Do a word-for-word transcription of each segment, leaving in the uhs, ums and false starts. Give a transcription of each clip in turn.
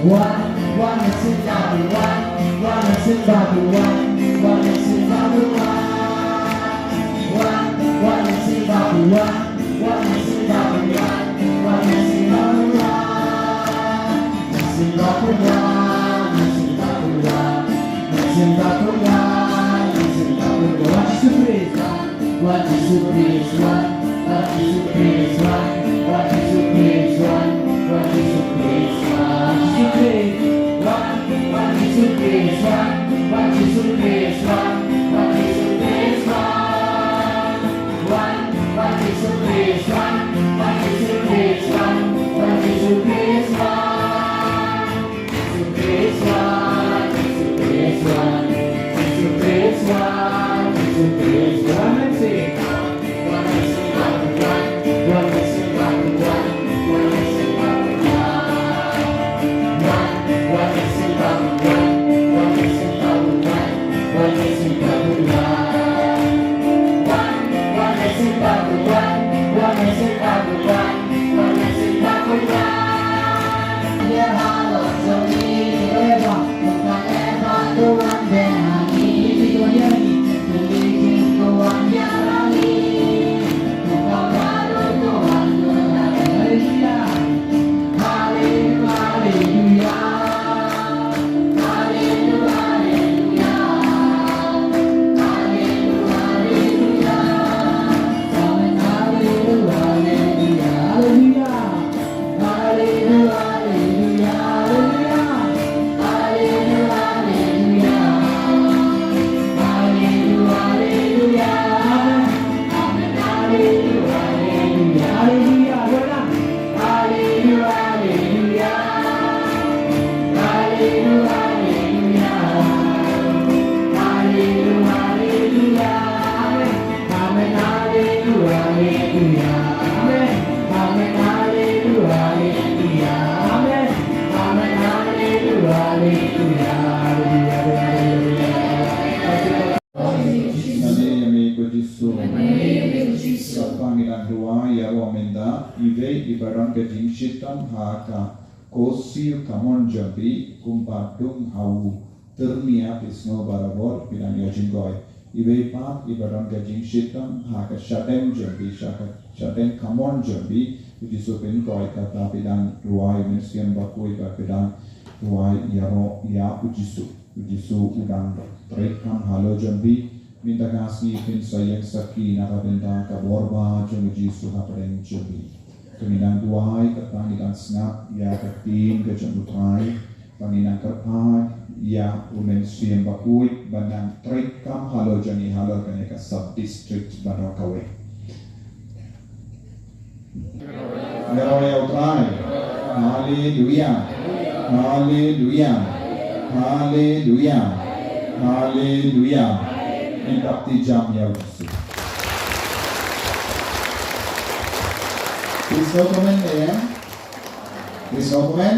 One, one, let's sing Babu, one, one, let's sing Babu, one, one, let's sing Babu, one, one, one, let's sing Babu, one, one, let's sing Babu, one, one, let's sing Babu, one. Let's sing Babu, one, let's sing Babu, one, let's sing Babu, one, let's sing Babu, one. One, two, three. One, two, three, one. One, two, three, one. One, two, three, one. One, two, three, one. One, two, three, one. One, two, three, one. One, two, three, one. One, two, three, one. One, one, two, three, one. One, two, three, one. One, two, three, one. Ngi la duwai ïaroh mynta, iwei iba don ka jingshitom ha ka Kosi u kamon jong phi, kumba dung ha u tyrnia, phi sngew barabor, phi dang ïoh jingkoi. Iwei pat iba don ka jingshitom ha ka shadem jong phi, sha ka shadem kamon jong phi, u Jisu pynkoi. Kata phi dang duwai, Mynsiem Bakhuid, ba phi dang duwai ïaroh ïa u Jisu. U Jisu u dang treikam halor jong phi. Mynta ka sngi phin sa ïeng sakhi na ka bynta ka bor ba jong u Jisu hapdeng jong phi. Te ngi dang duwai, kata ngi dang sngap ïa ka ktien ka jong u Trai, ba ngi dang kyrpad ïa u Mynsiem Bakhuid ban dang treikam halor jong ngi, halor kane ka sub district baroh kawei. Ïaroh ïa u Trai. Haleluia. Haleluia. Haleluia. Haleluia. Ngin baptijam ïa u Jisu. Phi sngewkmen ne em? Phi sngewkmen?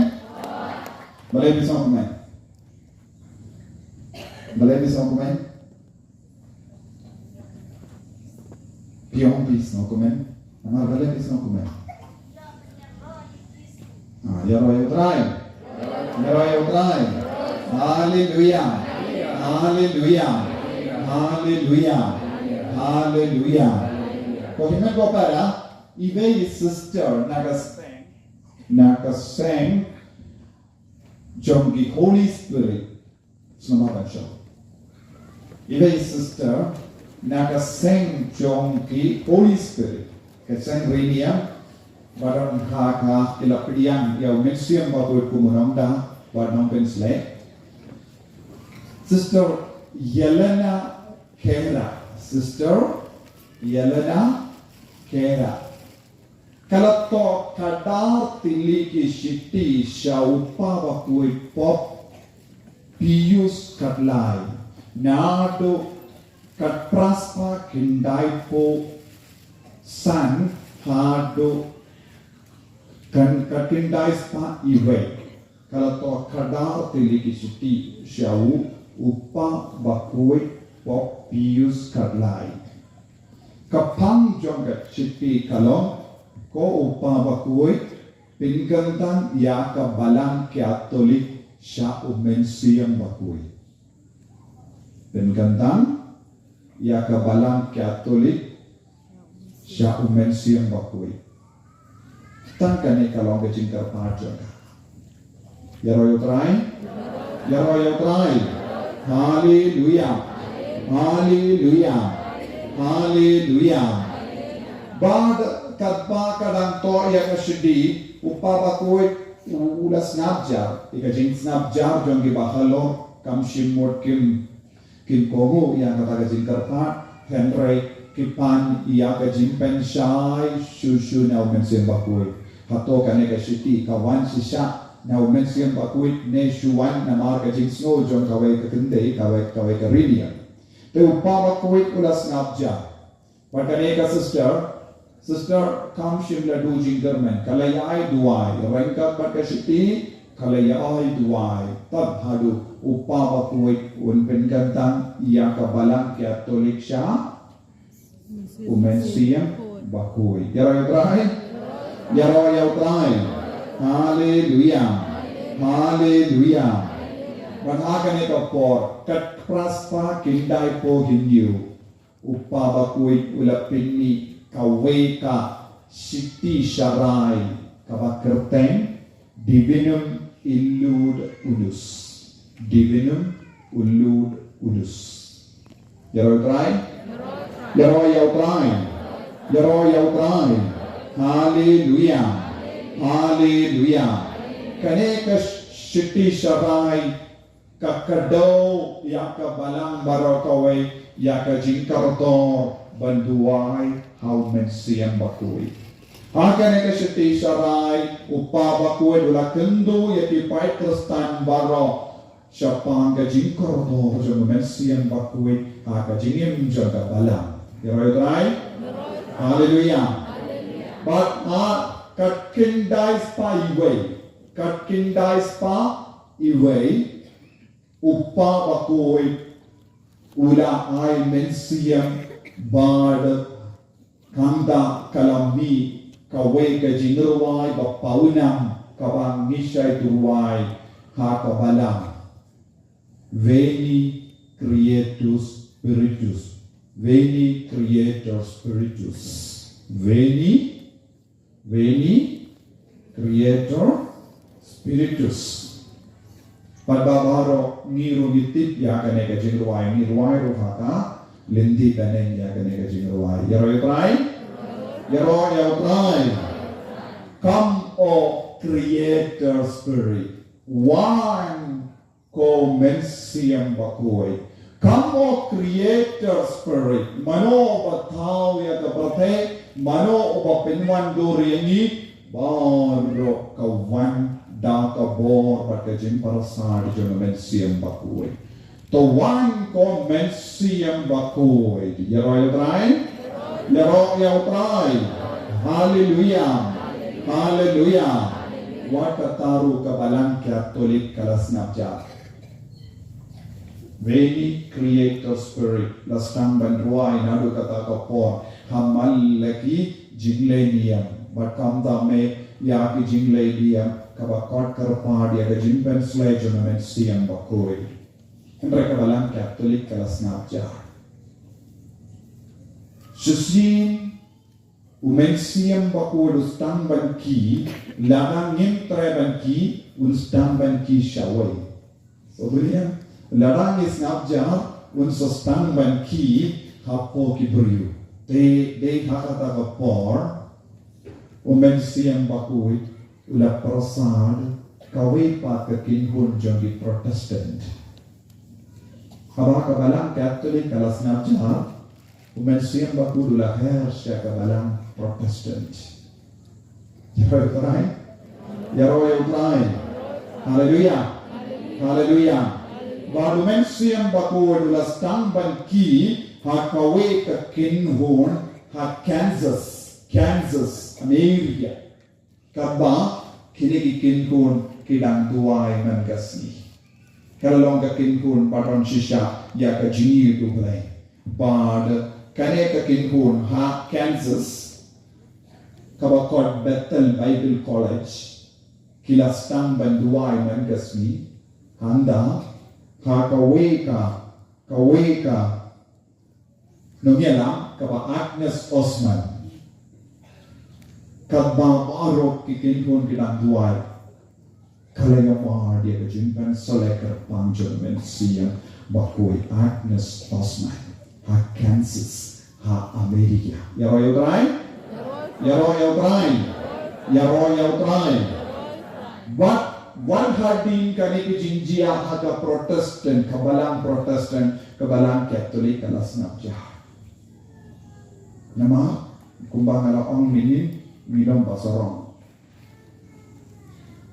Balei phi sngewkmen? Balei phi sngewkmen? Phi ong phi sngewkmen. Namar balei phi sngewkmen? Ah, ïaroh ïa u Trai. Ïaroh ïa u Trai. Haleluia. Haleluia. Haleluia. Haleluia. Ko hynmen ko para, iwei i sister na ka seng, na ka seng jong ki Holy Spirit. Sngewbha ban shong. Iwei i sister na ka seng jong ki Holy Spirit, ka seng Rania, ba don ha ka, ki la pdiang ïa u Mynsiem Bakhuid kum u nongda bad nongpynshlei. Sister Yelena Khera, Sister Yelena Khera. Ka la toh khadar tylli ki shithi sha u Papa Bakhuid Pope Pius Khatlai, naduh khatphra spah khyndaiphew san haduh khatkhyndai spah iwei. Ka la toh khadar tylli ki shithi sha u, u Papa Bakhuid Pope Pius Khatlai. Ka phang jong ka shithi ka long, ko u Papa Bakhuid, Pynkyntang ïa ka Balang Katholik sha u Mynsiem Bakhuid. Pynkyntang ïa ka Balang Katholik sha u Mynsiem Bakhuid. Tang kane ka long ka jingkyrpad jong ka. Ïaroh ïa u Trai. Ïaroh ïa u Trai. Haleluya. Haleluya. Haleluya. Bad katba ka dang toh ïa ka shithi, u Kpa Bakhuid u, u la sngap jar ïa ka jingsngap jar jong ki bahalor, kam shym mut kim, kim kohnguh ïa kata ka jingkyrpad, hynrei ki pan ïa ka jingpynshai shuh shuh na u Mynsiem Bakhuid. Hato kane ka shithi ka wan shisha na u Mynsiem Bakhuid ne shu wan namar ka jingsngew jong kawei ka kynthei, kawei, kawei ka riewniam? Te u Kpa Bakhuid u la sngap jar. Bad kane ka sister, sister kam shym la duh jingkyrmen, ka la ïai duwai, ryngkat bad ka shithi, ka la ïai duwai. Tad haduh u Kpa Bakhuid un pynkyntang ïa ka Balang Katholik sha u Mynsiem Bakhuid. Ïaroh ïa u Trai. Ïaroh ïa u Trai. Haleluya. Haleluya. Bad ha kane ka por, kat phra spah khyndai phew hynñiew, u Kpa Bakhuid u la pynmih kawei ka shithi sharai kaba kyrteng Divinum Illud Unus. Divinum Illud Unus. Ïaroh ïa u Trai. Ïaroh ïa u Trai. Ïaroh ïa u Trai. Haleluya. Haleluya. Kane ka shithi sharai ka kdew ïa ka balang baroh kawei ïa ka jingkordor ban duwai ha u Mynsiem Bakhuid. Ha kane ka shithi sharai u Kpa Bakhuid u la kynduh ïa ki paid Khristan baroh shaphang ka jingkordor jong u Mynsiem Bakhuid ha ka jingim jong ka balang. Ïaroh ïa u Trai. Haleluya. Bad ha ka khyndai spah iwei, ka khyndai spah iwei, u Kpa Bakhuid u la ai mynsiem bad kumta ka la mih kawei ka jingrwai ba pawnam kaba ngi shait rwai ha ka balang. Veni Creator Spiritus. Veni Creator Spiritus. Veni Veni Creator Spiritus. Bad ba baroh ngi ruh ngi tip ïa kane ka jingrwai, ngi rwai ruh ha ka lynti bneng ïa kane ka jingrwai. Ïaroh ïa u Trai. Ïaroh ïa u Trai. Come, O Creator Spirit. Wan ko Mynsiem Bakhuid. Come, O Creator Spirit, mano uba thaw ïa ka pyrthei, mano uba pynwandur ïa ngi, baroh ka wan da ka bor bad ka jingpyrsad jong u Mynsiem Bakhuid. To wan ko Mynsiem Bakhuid. Ïaroh ïa u Trai. Ïaroh ïa u Trai. Haleluya. Haleluya. Wat kata ruh ka Balang Katholik ka la sngap jar. Veni Creator Spirit, la sdang ban rwai naduh kata ka por ha man la ki jingleh niam, bad kumta me ïa ki jingleh niam kaba kot kyrpad ïa ka jingpynsleh jong u Mynsiem Bakhuid. Hynrei ka Balang Katholik ka la sngap jar. Shisien u Mynsiem Bakhuid u sdang ban kiew, lada ngim treh ban kiew, un sdang ban kiew shawei. Sa bun ïa, lada ngi sngap jar, un sa sdang ban kiew hapoh ki briew. Te dei ha kata ka por u Mynsiem Bakhuid u la pyrsad kawei pat ka kynhun jong ki Protestant. Haba ka Balang Katholik ka la sngap jar, u Mynsiem Bakhuid u la her sha ka Balang Protestant. Ïaroh ïa u Trai. Ïaroh ïa u Trai. Haleluya. Haleluya. Bad u Mynsiem Bakhuid u la sdang ban kiew ha kawei ka kynhun ha Kansas, Kansas, America. Kaba kine ki kynhun ki dang duwai man ka sngi. Ka la long ka kynhun ba don shisha ïa ka jingïeit U Blei. Bad kane ka kynhun ha Kansas, kaba khot Bethel Bible College, ki la sdang ban duwai man ka sngi, hangta, ha kawei ka, kawei ka nongïalam kaba Agnes Osman. Katba baroh ki kynhun ki dang duwai, ka la ïamar ïa ka jingpynsleh kyrpang jong u Mynsiem Bakhuid, Agnes Osman, ha Kansas, ha America. Ïaroh ïa U Trai? Ïaroh ïa U Trai? Ïaroh ïa U Trai? Wat, wat hadien kane ka jingjia ha ka Protestant, ka balang Protestant, ka balang Katholik ka la sngap jia. Namar, kumba nga la ong mynhynnin, ngi long ba sarong.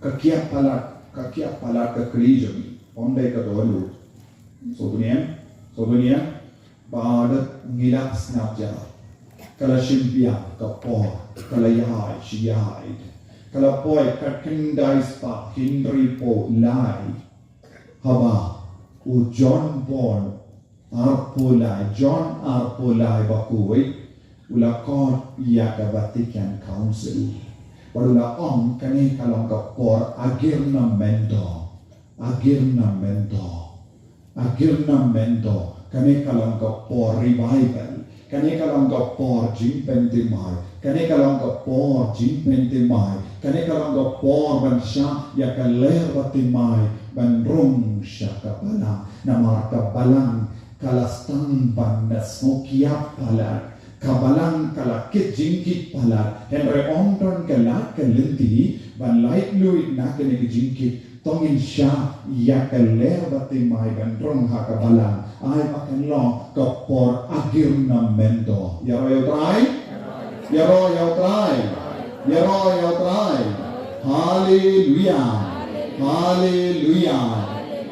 Ka kiad palat, ka kiad palat ka kli jong ngi. Ym dei ka dohnud. Sngewthuh ne em? Sngewthuh ne em? Ba dei ngi la sngap jia. Ka la shim biang ka por, ka la ïaid shi ïaid. Ka la poi ka khyndai spah hynriewphew lai. Haba u John Paul arphew lai, John arphew lai bakhuid, u la khot ïa ka Vatican Council. Bad u la ong kane ka long ka por agirnamento, agirnamento, agirnamento, kane ka long ka por revival. Kane ka long ka por jingpynthymmai. Kane ka long ka por jingpynthymmai. Kane ka long ka por ban shah ïa ka lyer bathymmai ban rung sha ka balang. Namar ka balang ka la sdang ban da sngew kiad palat. Ka balang ka la kit jingkit palat. Hynrei ym don ka lad ka lynti ban laitluid na kane ka jingkit. To ngin shah ïa ka lyer bathymmai ban rung ha ka balang. Ai ba kan long ka por agirnamento. Ïaroh ïa U Trai? Ïaroh ïa U Trai? Ïaroh ïa U Trai? Haleluya. Haleluya.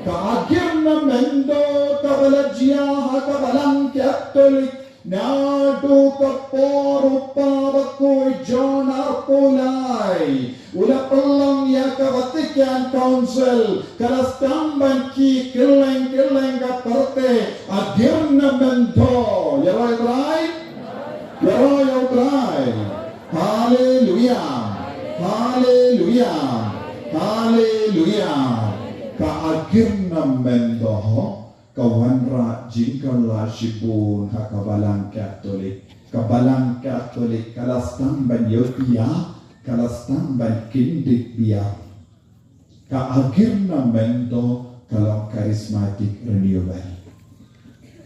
Ka agirnamento kaba la jia ha ka balang Katholik. Naduh ka por u Pa Bakhuid John arphew lai u la pynlong ïa ka Vatican Council, ka la sdang ban kiew kylleng kylleng ka pyrthei, agirnamento. Ïaroh ïa U Trai? Ïaroh ïa U Trai? Haleluya. Haleluya. Haleluya. Ka agirnamento ka wanrah jingkylla shibun ha ka balang Katholik. Ka balang Katholik ka la sdang ban ïohi ïa, ka la sdang ban kyndit biang. Ka agirnamento ka long charismatic renewal.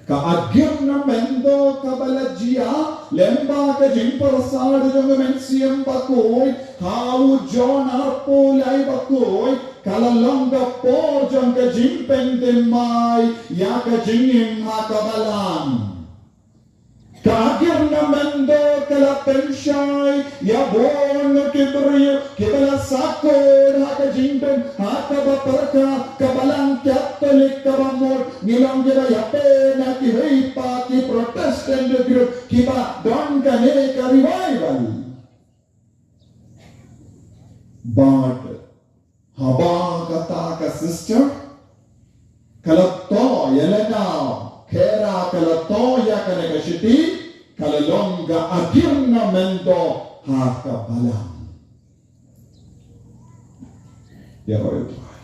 Ka agirnamento kaba la jia lyngba ka jingpyrsad jong u Mynsiem Bakhuid ha u John arphew lai bakhuid, ka la long ka por jong ka jingpynthymmai ïa ka jingim ha ka balang. Ka agirnamento ka la pynshai ïa bun ki briew kiba la sakut ha ka jingdum ha kaba pyrkhat ka balang Katholik kaba mut. Ngi long kiba ïapeit na kiwei pat ki Protestant group kiba don kane ka revival. Bad haba kata ka sister ka la thoh ïa lade, khera ka la thoh ïa kane ka shithi, ka la long ka agirnamento ha ka balang. Ïaroh ïa U Trai.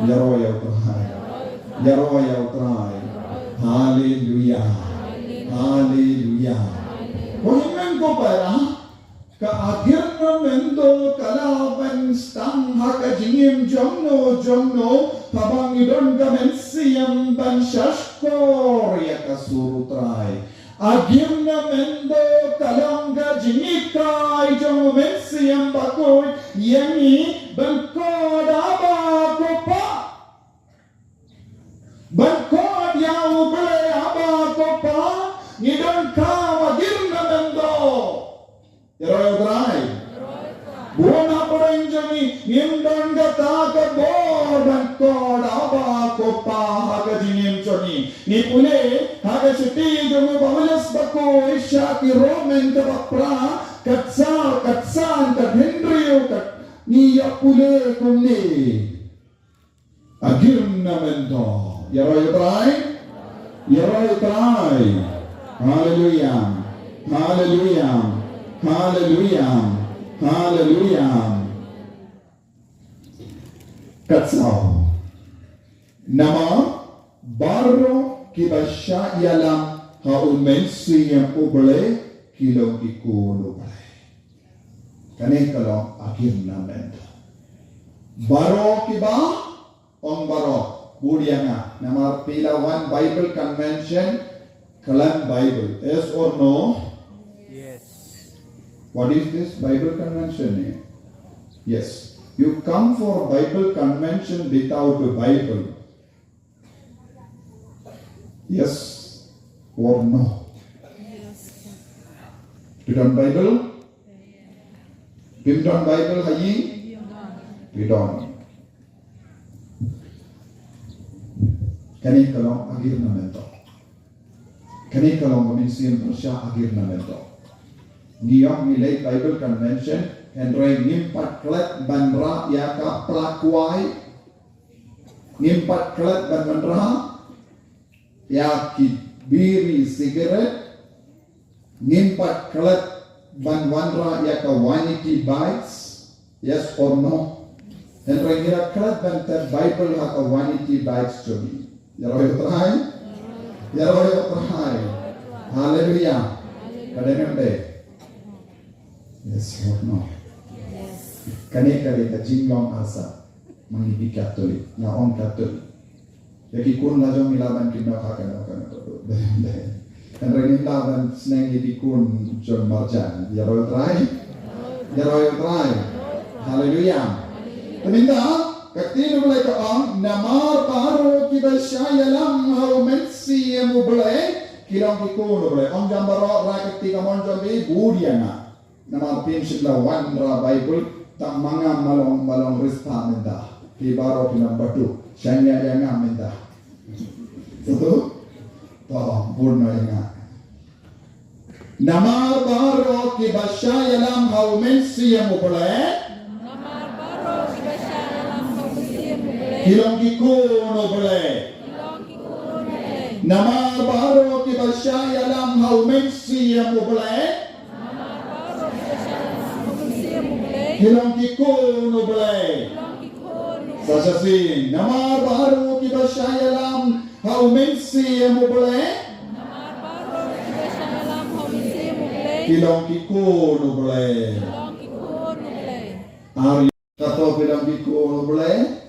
Ïaroh ïa U Trai. Ïaroh ïa U Trai. Haleluya. Haleluya. Ko hynmen ko para, ka agirnamento ka lah ban sdang ha ka jingim jong no jong no, haba ngi don ka mynsiem ban shahshkor ïa ka sur U Trai. Agirnamento ka long ka jinghikai jong u Mynsiem Bakhuid ïa ngi ban khot Abba ko Pa. Ban khot ïa U Blei Abba ko Pa, ngi donkam agirnamento. Ïaroh ïa U Trai. Bun hapdeng jong ngi ngim don kata ka bor ban khot Abba ko Pa ha ka jingim jong ngi. Ngi pule ha ka shithi jong u Paulus bakhuid sha ki Rom, lynnong kaba phra, ka khatsaw, ka khatsan, ka khathynriew, ka, ngi ïa pule kumne. Agirnamento. Ïaroh ïa U Trai. Ïaroh ïa U Trai. Haleluya. Haleluya. Haleluya. Haleluya. Katsaw. Namar baroh kiba shah ïalam ha u Mynsiem u Blei ki long ki khun u Blei. Kane ka long agreement. Baroh kiba, ong baroh, bud ïa nga. Namar phi la wan Bible convention, khlem Bible. Yes or no? Yes. What is this Bible convention? Eh? Yes. You come for Bible convention without the Bible. Yes or no? Phi don Bible? Phim don Bible ha ïing? Phi don. Kane ka long agreement. Kane ka long ka mynsiem pyrshah agreement. Ngi ong ngi leit Bible convention, hynrei ngim pat klet ban rah ïa ka pla kwai. Ngim pat klet ban wanrah ïa ki biri sigaret. Ngim pat klet ban wanrah ïa ka vanity bags. Yes or no? Hynrei ngi la klet ban tep Bible ha ka vanity bags jong ngi. Ïaroh ïa u Trai. Ïaroh ïa u Trai. Haleluya. Ka dei ne em dei? Yes or no? Kane ka dei ka jinglong arsap. Ma ngi ki Katholik, nga ong Katholik. Ïa ki khun la jong ngi lah ban kynnoh ha kano kano ka dei. Hynrei ngim lah ban sneng ïa ki khun jong marjan. Ïaroh ïa u Trai. Ïaroh ïa u Trai. Haleluya. Te mynta ka ktien u Blei ka ong, namar baroh kiba shah ïalam ha u Mynsiem u Blei ki long ki khun u Blei. Ong jam baroh, rah ka kti kamon jong phi, bud ïa nga. Namar phim shym la wanrah Bible, tang ma nga ma long, ma long riewstad mynta. Phi baroh phi nang bad u, shaniah ïa nga mynta. Satu? To, bun noh ïa nga. Namar baroh kiba shah ïalam ha u Mynsiem u Blei. Namar baroh kiba shah ïalam ha u Mynsiem u Blei. Ki long ki khun u Blei. Ki long ki khun u Blei. Namar baroh kiba shah ïalam ha u Mynsiem u Blei. Ki long ki khun u Blei. Sa shisien. Namar baroh kiba shah ïalam ha u Mynsiem u Blei. Ki long ki khun u Blei. Ar Kato phi long ki khun u Blei?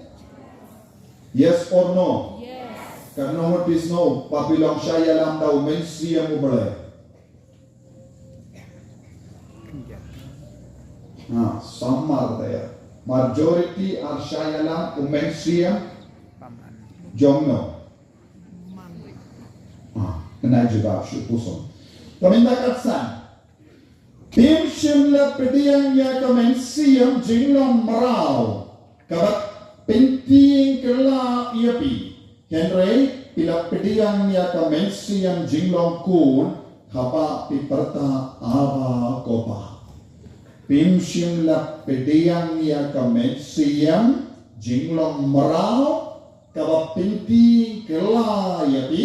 Yes or no? Yes. Katno ngut phi sngew ba phi long shah ïalam da u Mynsiem u Blei? Ha, samar da ïa. Majority ar shah ïalam u Mynsiem jong no. Ha, kane jubab shu puson. Ka mynta katsan. Phim shym la pdiang ïa ka mynsiem jinglong mraw kaba pyntieng kylla ïa phi. Hynrei phi la pdiang ïa ka mynsiem jinglong khun haba phi pyrta Abba ko Pa. Phim shym la pdiang ïa ka mynsiem jinglong mraw kaba pyntieng kylla ïa phi.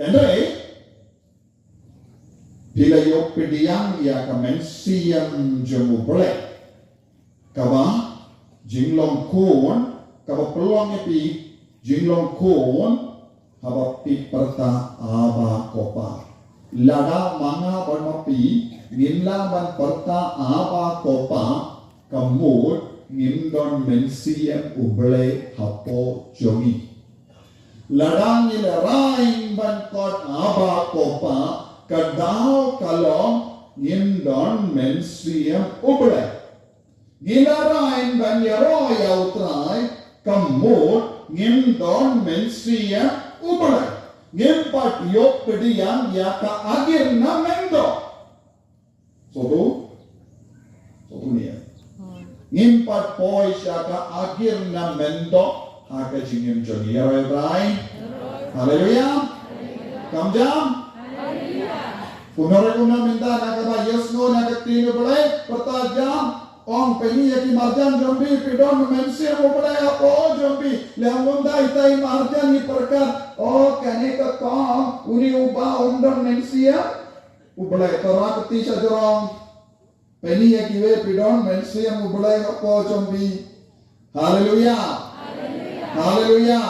Hynrei phi la ïoh pdiang ïa ka mynsiem jong u Blei. Kaba jinglong khun, kaba pynlong ïa phi jinglong khun, haba phi pyrta Abba ko Pa. Lada ma nga bad ma phi ngim lah ban pyrta Abba ko Pa, ka mut ngim don mynsiem u Blei hapoh jong ngi. Lada ngi lehrain ban khot Abba ko Pa, ka daw ka long ngim don mynsiem u Blei. Ngi lehrain ban ïaroh ïa u Trai, ka mut ngim don mynsiem u Blei. Ngim pat ïoh pdiang ïa ka agreement. Soto? Soto ni ya. Ngim pat poi sha ka agreement ha ka jingim jong ngi. Ïaroh ïa u Trai. Haleluya. Kam jam? Kumno re kumno mynta na kaba ïohsngew na ka ktien u Blei, pyrta jam, ong peit ïa ki marjan jong phi, phi don mynsiem u Blei hapoh jong phi. Lehse mynta ita i marjan i pyrkhat, o kane ka kong, une uba um don mynsiem u Blei, to rah kti sha jrong. Pynïaid ïa kiwei phi don Mynsiem U Blei hapoh jong phi. Haleluya. Haleluya.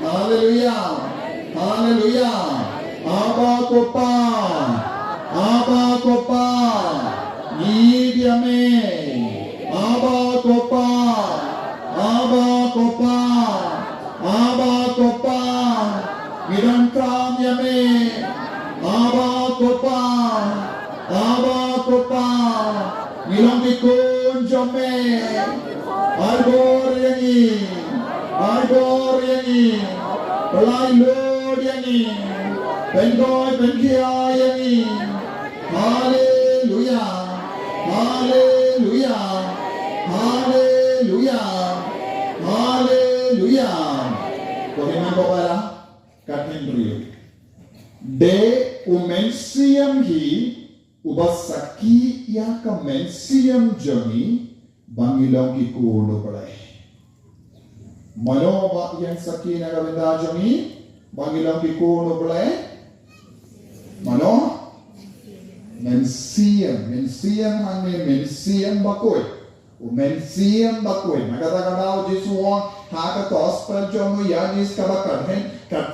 Haleluya. Haleluya. Abba Ko Pa. Abba Ko Pa. Ngi ïeit ïa me. Abba Ko Pa. Abba Ko Pa. Abba Ko Pa. Ngi donkam ïa me. Abba Ko Pa. Abba Ko Pa. Ngi long ki khun jong me. Ai bor ïa ngi. Ai bor ïa ngi. Pynlait lut ïa ngi. Pynkoit pynkhia ïa ngi. Haleluya. Haleluya. Haleluya. Haleluya. Ko hynmen ko para, ka hynriew. Dei U Mynsiem hi uba sakhi ïa ka mynsiem jong ngi ba ngi long ki khun U Blei. Mano ba ïeng sakhi na ka bynta jong ngi ba ngi long ki khun U Blei? Mano? Mynsiem, Mynsiem hangne, Mynsiem Bakhuid. U Mynsiem Bakhuid. Na kata ka daw U Jisu u ong ha ka gospel jong u Ïoannis kaba khathynriew, khat,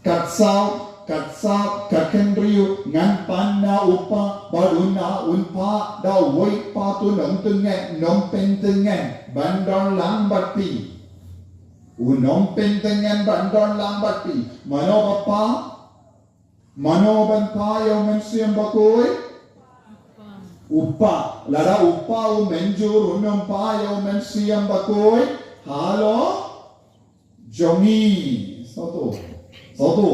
khatsaw, khatsaw, khathynriew, ngan pan na U Kpa, bad u na un pan da uwei pat un ym tyngeh, un ym pyntngen ban don lang bad phi. Un ym pyntngen ban don lang bad phi. Mano ba pan? Mano ban pan ïa U Mynsiem Bakhuid? U Kpa. Lada U Kpa u mynjur, un ym pan ïa U Mynsiem Bakhuid halor jong ngi. Satu. Satu.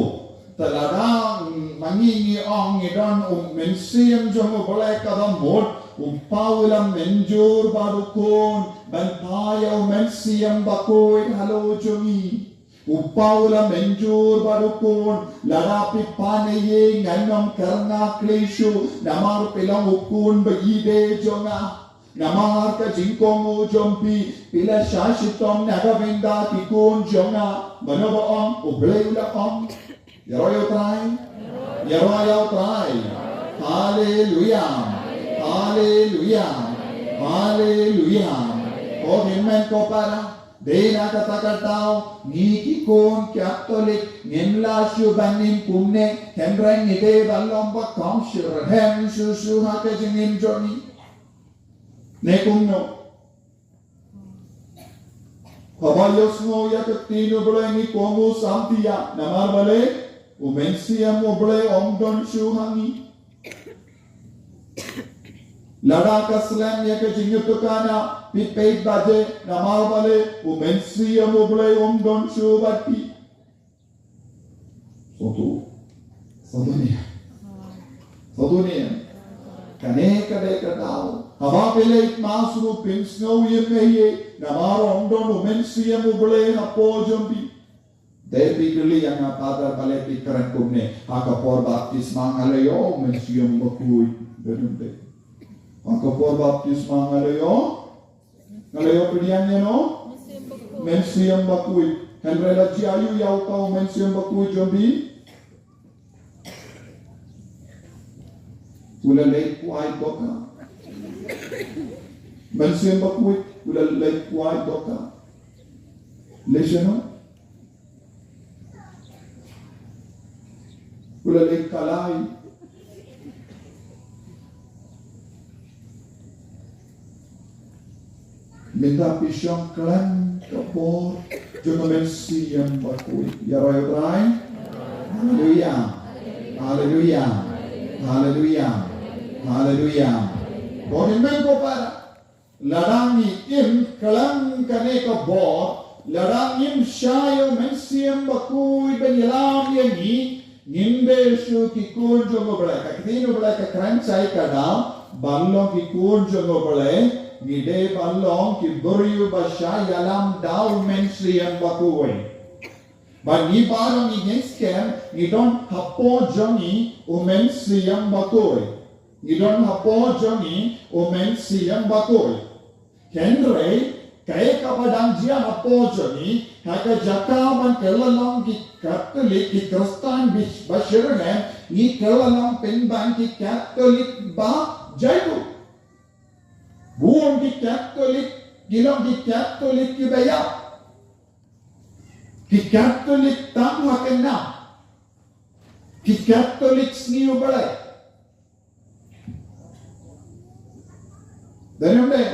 Te lada ma ngi ngi ong ngi don U Mynsiem jong U Blei kaba mut, U Kpa u la mynjur bad U Khun ban pan ïa U Mynsiem Bakhuid halor jong ngi. U Kpa u la mynjur bad U Khun, lada phi pan ïa ngi ngan ym kyrngah khlem shuh, namar phi long U Khun ba ïeit jong nga. Namar ka jingkohnguh jong phi, phi la shah shitom na ka bynta ki khun jong nga. Mano ba ong? U Blei u la ong. Ïaroh ïa U Trai. Ïaroh ïa U Trai. Haleluya. Haleluya. Haleluya. Ko hynmen ko para. Dei na kata ka daw, ngi ki khun Katholik, ngim lah shuh ban im kumne, hynrei ngi dei ban long ba kham shitrhem shuh shuh ha ka jingim jong ngi. Ne kumno? Haba ïohsngew ïa ka ktien U Blei ngi kohnguh samtia, namar balei? U Mynsiem U Blei um don shuh ha ngi. Lada ka slem ïa ka jingïathuhkhana, phi peit baje, namar balei? U Mynsiem U Blei um don shuh bad phi. Sotu. Sotu ne. Sotu ne. Kane ka dei ka daw. Haba phi leit mass ruh phin sngew ïa me ïa, namar um don U Mynsiem U Blei hapoh jong phi. Dei phi kylli ïa nga, Father, balei phi kren kumne? Ha ka por baptisma nga la ïoh U Mynsiem Bakhuid. Dei, dei. Ha ka por baptisma nga la ïoh, nga la ïoh pdiang ïa no? Mynsiem Bakhuid. Hynrei la jia aïu ïa uta U Mynsiem Bakhuid jong phi? U la leit kwai dohkha. Mynsiem Bakhuid u la leit kwai dohkha. Leit shano? U la leit kalai. Mynta phi shong khlem ka bor jong U Mynsiem Bakhuid. Ïaroh ïa U Trai. Haleluya. Haleluya. Haleluya. Haleluya. Ko hynmen ko para. Lada ngi im khlem kane ka bor, lada ngim shah ïa U Mynsiem Bakhuid ban ïalam ïa ngi, ngim dei shuh ki khun jong U Blei. Ka ktien U Blei ka kren shai ka daw, ban long ki khun jong U Blei, ngi dei ban long ki briew ba shah ïalam da U Mynsiem Bakhuid. Ba ngi baroh ngi ngeit skhem, ngi don hapoh jong ngi U Mynsiem Bakhuid. Ngi don hapoh jong ngi U Mynsiem Bakhuid. Hynrei kaei kaba dang jia hapoh jong ngi, ha ka jaka ban kylla long ki Katholik, ki Khristan ba shitrhem, ngi kylla long pynban ki Katholik ba jaitbynriew. Bun ki Katholik, ki long ki Katholik kiba ïap. Ki Katholik tang ha ka nam. Ki Katholik sngi U Blei. Dei ne em dei?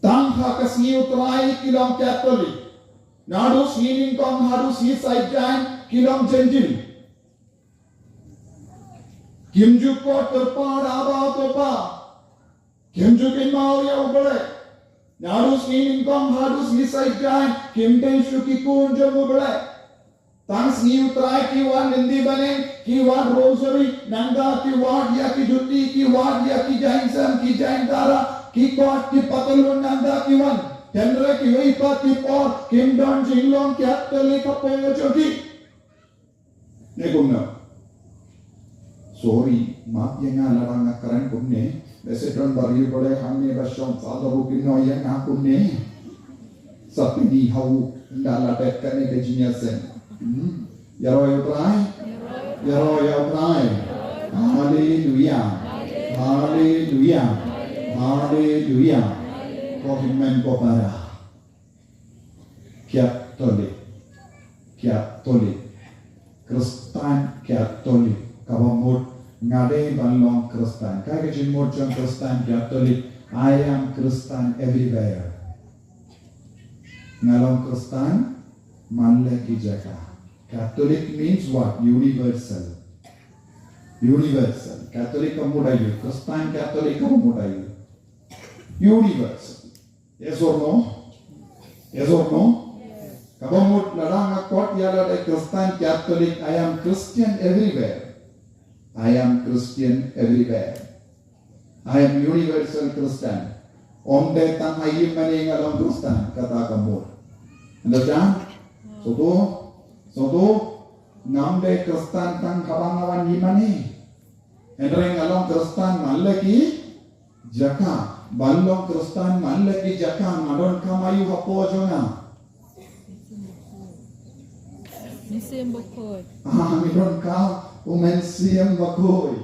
Tang ha ka sngi U Trai ki long Katholik. Naduh sngi nyngkong haduh sngi Saitjaiñ ki long Gentile. Kim ju khot kyrpad Abba Topa. Kim ju kynmaw ïa U Blei. Naduh sngi nyngkong haduh sngi Saitjaiñ kim dei shuh ki khun jong U Blei. Tang sngi U Trai ki wan lynti bneng, ki wad rosary, nangta ki wad ïa ki juti, ki wad ïa ki jaiñsem, ki jaiñtara, ki kot, ki patalun, nangta ki wan. Hynrei kiwei pat ki por kim don jinglong Katholik hapoh jong ki. Ne kumno? Sorry, map ïa nga lada nga kren kumne. Lehse don ba riew balei hangne ba shong Father ruh kim noh ïa nga kumne. Sa pynïaid haoid ynda la dep kane ka jingïaseng. Hmm. Ïaroh ïa U Trai. Ïaroh ïa U Trai. Haleluia. Haleluia. Haleluia. Ko hynmen ko para. Katholik. Katholik. Khristan Katholik. Kaba mut nga dei ban long Khristan. Kaei ka jingmut jong Khristan Katholik? I am Khristan everywhere. Nga long Khristan man la ki jaka. Catholic means what? Universal. Universal. Catholic ka mut aïu? Khristan Katholik ka mut aïu? Universal. Yes or no? Yes or no? Kaba mut lada nga khot ïa lade Khristan Katholik, I am Christian everywhere. I am Christian everywhere. I am universal Christian. Ym dei tang ha ïingmane nga long Khristan, kata ka mut. Understand? Sngewthuh, sngewthuh, ngam dei Khristan tang haba nga wan ïingmane. Hynrei nga long Khristan man la ki jaka. Ban long Khristan man la ki jaka, nga donkam aïu hapoh jong nga? Mynsiem Bakhuid. Ah, ngi donkam u Mynsiem Bakhuid.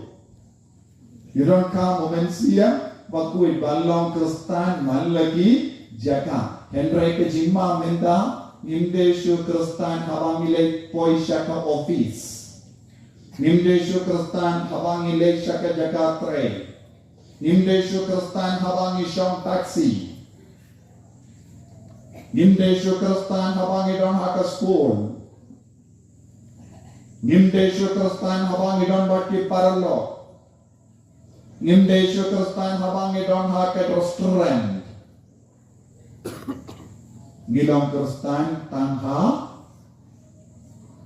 Ngi donkam u Mynsiem Bakhuid ban long Khristan man la ki jaka. Hynrei ka jingma mynta, ngim dei shuh Khristan haba ngi leit poi sha ka office. Ngim dei shuh Khristan haba ngi leit sha ka jaka trei. Ngim dei shuh Khristan haba ngi shong taxi. Ngim dei shuh Khristan haba ngi don ha ka skul. Ngim dei shuh Khristan haba ngi don bad ki paralok. Ngim dei shuh Khristan haba ngi don ha ka restaurant. Ngi long Khristan tang ha,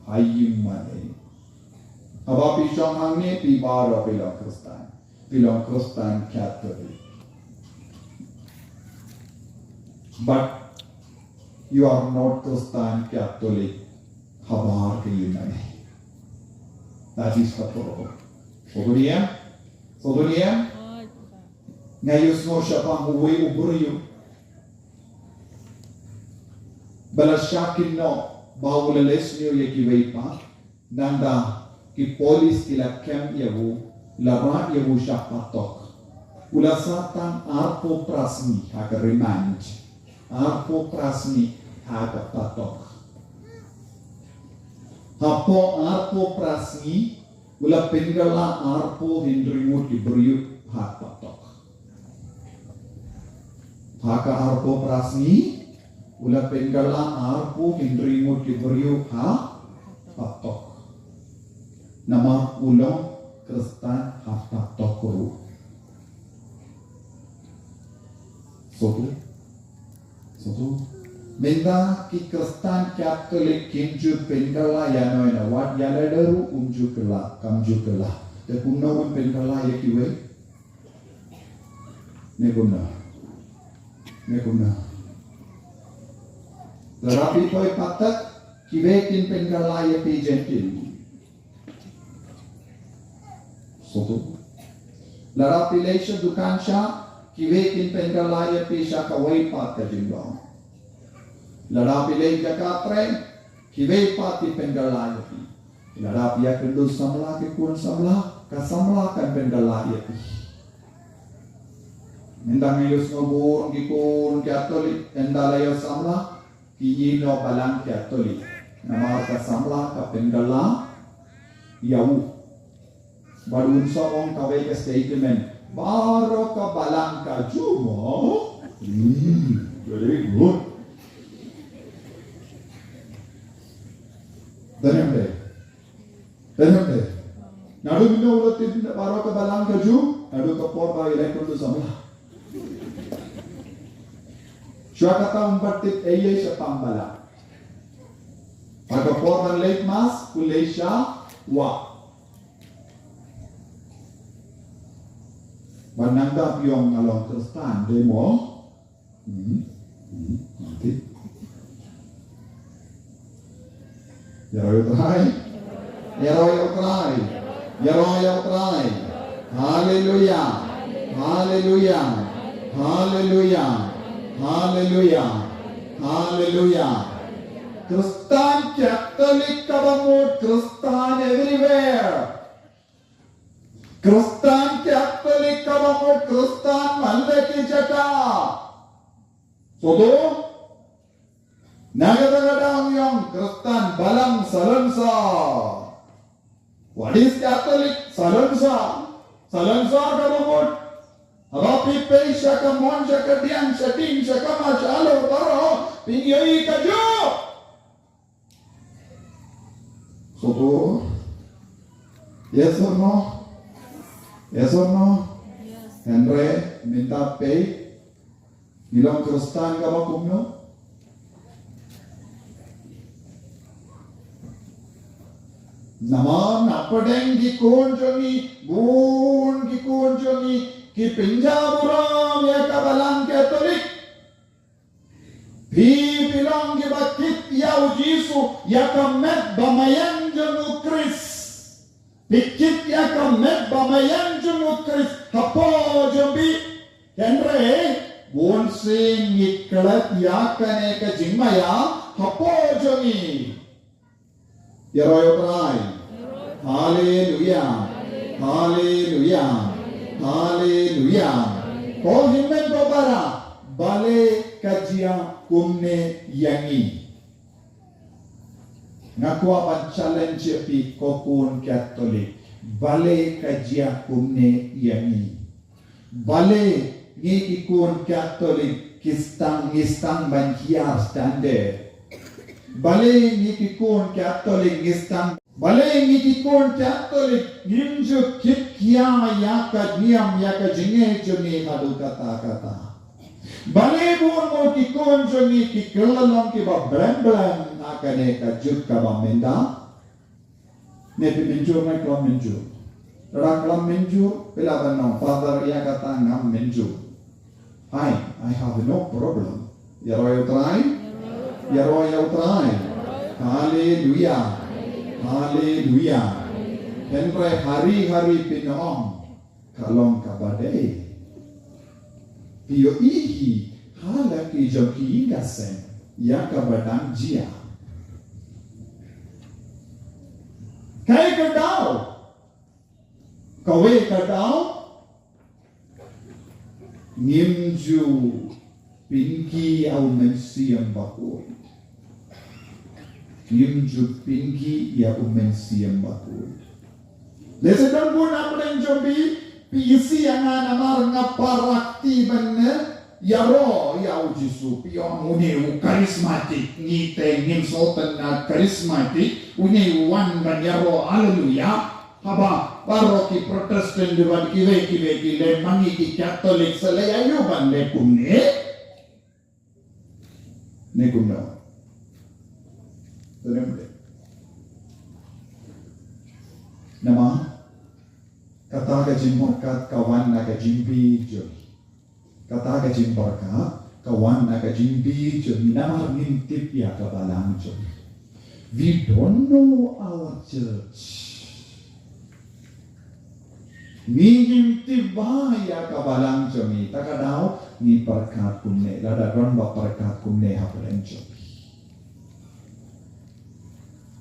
ha ïingmane. Haba phi shong hangne phi baroh phi long Khristan. Phi long Khristan Katholik. But you are not Khristan Katholik habar ka ïingmane. That is the problem. Sngewthuh ïa? Sngewthuh ïa? Nga ïohsngew shaphang uwei u briew ba la shah kynnoh ba u la leh sniew ïa kiwei pat. Nangta ki police ki la kem ïa u, la rah ïa u sha patok. U la sah tang arphew phra sngi ha ka remand. Arphew phra sngi ha ka patok. Hapoh arphew phra sngi u la pynkylla arphew hynriew ngut ki briew ha patok. Ha ka arphew phra sngi u la pynkylla arphew hynriew ngut ki briew ha patok. Namar u long Khristan ha patok ruh. Sngewthuh? Sngewthuh? Mynta ki Khristan Katholik kim ju pynkylla ïano ïano, wat ïa lade ruh um ju kylla, kam ju kylla. Te kumno un pynkylla ïa kiwei? Ne kumno? Ne kumno? Lada phi poi pat, kiwei kin pynkylla ïa phi Gentile? Sngewthuh? Lada phi leit sha dukan shah, kiwei kin pynkylla ïa phi sha kawei pat ka jinglong? Lada phi leit jaka trei, kiwei pat ki pynkylla ïa phi? Lada phi ïakynduh samla, ki khun samla, ka samla kan pynkylla ïa phi? Mynta nga ïohsngew bun ki khun Katolik ynda la ïoh samla ki ïehnoh balang Katolik. Namar ka samla ka pynkylla ïa u. Bad un sa ong kawei ka statement, baroh ka balang ka ju mo. Hmm, very good. Dang ym dei. Dang ym dei. Naduh mynno u la tip baroh ka balang ka ju, naduh ka por ba i la ïakynduh samla. Shuwa kata um pat tip ei ei shaphang balang. Bad ka por ban leit mass, u leit sha wah. Bad nangta phi ong nga long Khristan, dei mo? Hmm. Hmm. Nangta. Ïaroh ïa U Trai. Ïaroh ïa U Trai. Ïaroh ïa U Trai. Haleluya. Haleluya. Haleluya. Haleluya. Haleluya. Khristan Katolik kaba mut Khristan everywhere. Khristan Katolik kaba mut Khristan man la ki jaka. Sodo. Na kata ka daw ngi ong Khristan balang salonsar. What is Catholic? Salonsar. Salonsar kaba mut. Haba phi pei sha ka mon, sha ka diang, sha ding, sha kamai, sha halor baroh, phin ïohi kajuh. Soto. Yes or no? Yes or no? Hynrei mynta phi, ngi long Khristan kaba kumno? Namar na pdeng ki khun jong ngi, bun ki khun jong ngi ki pynjaburom ïa ka balang Katolik. Phi, phi long kiba kit ïa u Jisu, ïa ka met ba maïan jong u Khrist. Phi kit ïa ka met ba maïan jong u Khrist hapoh jong phi. Hynrei bunsien ngi klet ïa kane ka jingmaïa hapoh jong ngi. Ïaroh ïa U Trai. Haleluya. Haleluya. Haleluya. Ko hynmen ko para, balei ka jia kumne ïa ngi? Nga kwah ban challenge ïa phi ko khun Katolik. Balei ka jia kumne ïa ngi? Balei ngi ki khun Katolik ki sdang, ngi sdang ban hiar standard? Balei ngi ki khun Katolik ngi sdang, balei ngi ki khun Katolik ngim ju kit khia ïa ka niam, ïa ka jingngeit jong ngi haduh katta katta? Balei bun mo ki khun jong ngi ki kylla long kiba blem blem ha kane ka juk kaba mynta? Ne phi mynjur, ne khlem mynjur? Lada khlem mynjur, phi lah ban ong, Father, ïa kata ngam mynjur. Fine, I have no problem. Ïaroh ïa U Trai. Ïaroh ïa U Trai. Haleluya. Haleluya. Hynrei hari hari phin ong, ka long kaba dei. Phi ïohi hi ha la ki jong ki ïing ki sem ïa kaba dang jia. Kaei ka daw? Kawei ka daw, ngim ju pynki ïa u Mynsiem Bakhuid. Ngim ju pynki ïa u Mynsiem Bakhuid. Lehse don bun na pdeng jong phi, phi isih ïa nga namar nga parakti ban ïaroh ïa u Jisu. Phi ong une u charismatic, ngi te ngim sngewtynnat charismatic, une u wan ban ïaroh, haleluya. Haba baroh ki Protestant bad kiwei kiwei ki leh, ma ngi ki Katolik sa leh aïu ban leh kumne? Ne kumno? Te ne kumno? Namar kata ka jingmut ka wan na ka jingbieit jong ngi. Kata ka jingpyrkhat ka wan na ka jingbieit jong ngi namar ngim tip ïa ka balang jong ngi. We don't know our church. Ngi ngim tip bha ïa ka balang jong ngi, ta ka daw ngi pyrkhat kumne, lada don ba pyrkhat kumne hapdeng jong ngi.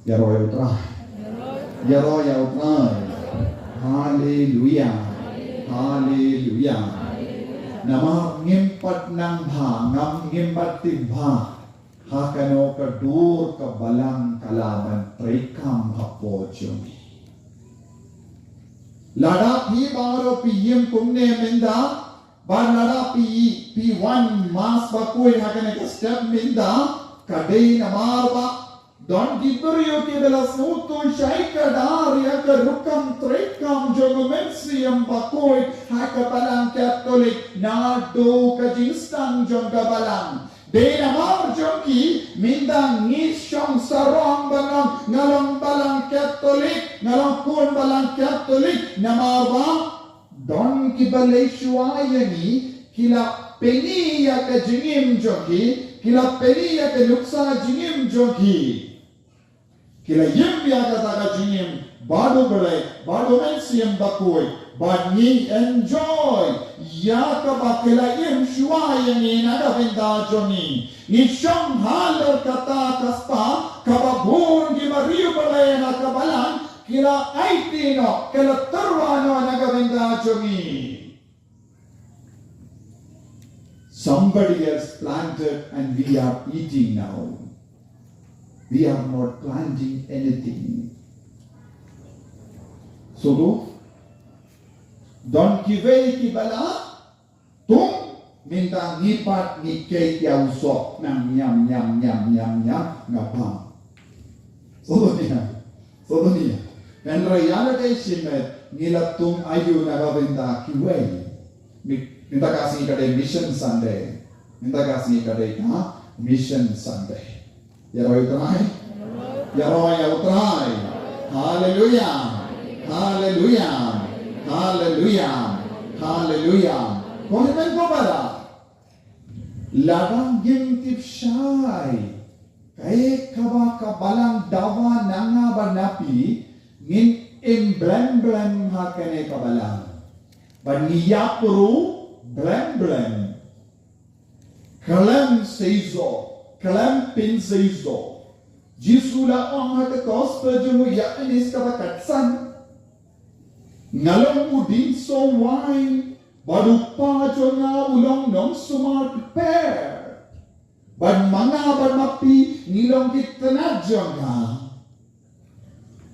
Ïaroh ïa U Trai. Ïaroh ïa U Trai. Haleluya. Haleluya. Namar ngim pat nang bha, ngam ngim pat tip bha ha kano ka dur ka Balang ka lah ban treikam hapoh jong ngi. Lada phi baroh phi ïeng kumne mynta, bad lada phi, phi wan Mass bakhuid ha kane ka step mynta, ka dei namar ba don ki briew kiba la sngewthuh shai kdar ïa ka rukom treikam jong u Mynsiem Bakhuid ha ka Balang Katholik. Naduh ka jingsdang jong ka Balang, dei namar jong ki mynta ngi shong sarong ban ong nga long Balang Katholik, nga long khun Balang Katholik, namar ba don kiba leit shuwa ïa ngi, ki la pyni ïa ka jingim jong ki, ki la pyni ïa ka nuksa jingim jong ki. Ki la ïeng ïa kata ka jingim bad U Blei, bad U Mynsiem Bakhuid, bad ngi enjoy ïa kaba ki la ïeng shuwa ïa ngi na ka bynta jong ngi. Ngi shong halor kata ka spah kaba bun ki briew Blei na ka Balang ki la aiti noh, ki la tyrwa noh na ka bynta jong ngi. Somebody else planted and we are eating now. We are not planting anything. So, don kiwei kiba la tung, mynta ngi pat ngi kei ïa u soh nang ñiam, ñiam, ñiam, ñiam, ñiam, nga bam. Soh dunia. Soh dunia. Hynrei ïa lade shimet ngi la tung aïu na ka bynta kiwei. Mi-, mynta ka sngi ka dei Mission Sunday. Mynta ka sngi ka dei ka Mission Sunday. Ïaroh ïa U Trai. Ïaroh ïa U Trai. Haleluya. Haleluya. Haleluya. Haleluya. Ko hynmen ko para. Lada ngim tip shai kaei kaba ka Balang dawa na nga bad na phi, ngin im blem blem ha kane ka Balang. Bad ngi ïap ruh blem blem. Khlem seisoh, khlem pynseisoh. Jisu la ong ha ka gospel jong u Ïoannis kaba khatsan, nga long u dieng soh waiñ, bad u Kpa jong nga u long nongsumar kper. Bad ma nga bad ma phi ngi long ki tnat jong nga.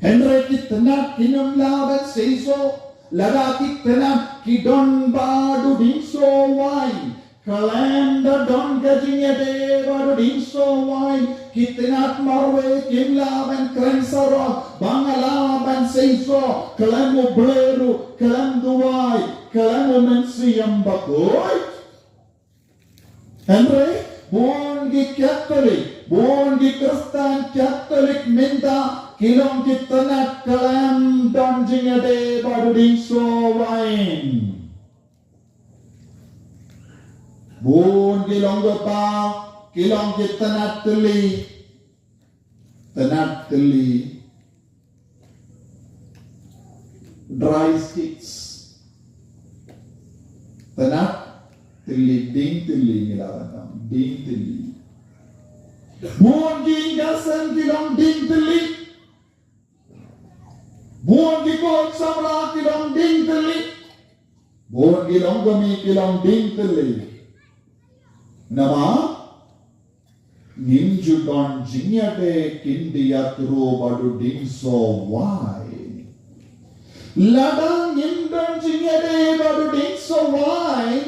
Hynrei ki tnat kin ym lah ban seisoh lada ki tnat ki don bad u dieng soh waiñ. Khlem da don ka jingïadei bad u dieng soh waiñ, ki tnat marwei kim lah ban kren sarong ba nga lah ban seisoh khlem U Blei ruh, khlem duwai, khlem U Mynsiem Bakhuid. Hynrei bun ki Katholik, bun ki Khristan Katholik mynta ki long ki tnat khlem don jingïadei bad u dieng soh waiñ. Bun ki long ki pa, ki long ki tnat tylli. Tnat tylli. Dry sticks. Tnat tylli, dieng tylli ngi lah ban ong, dieng tylli. Bun ki ïing ki sem ki long dieng tylli. Bun ki khun samla ki long dieng tylli. Bun ki longkmie ki long dieng tylli. Namar ngim ju don jingïadei khyndiat ruh bad u dieng soh waiñ. Lada ngim don jingïadei bad u dieng soh waiñ,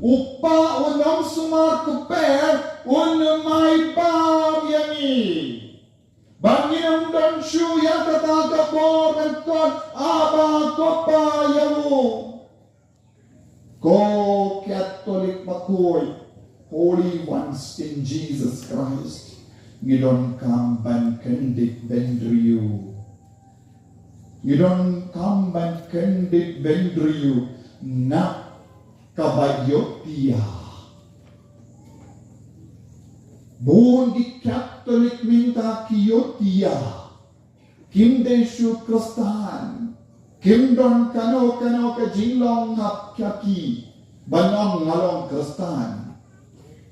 u Kpa u nongsumar kper un ym ai bam ïa ngi. Ba ngin ym don shuh ïa kata ka bor ban khot Abba, ko Kpa ïa u. Ko Katholik bakhuid, holy ones in Jesus Christ, ngi donkam ban kyndit bynriew. Ngi donkam ban kyndit bynriew na kaba ïohtïa. Bun ki Katholik mynta ki ïohtïa. Kim dei shuh Khristan. Kim don kano kano ka jinglong hap ïa ki ban ong nga long Khristan.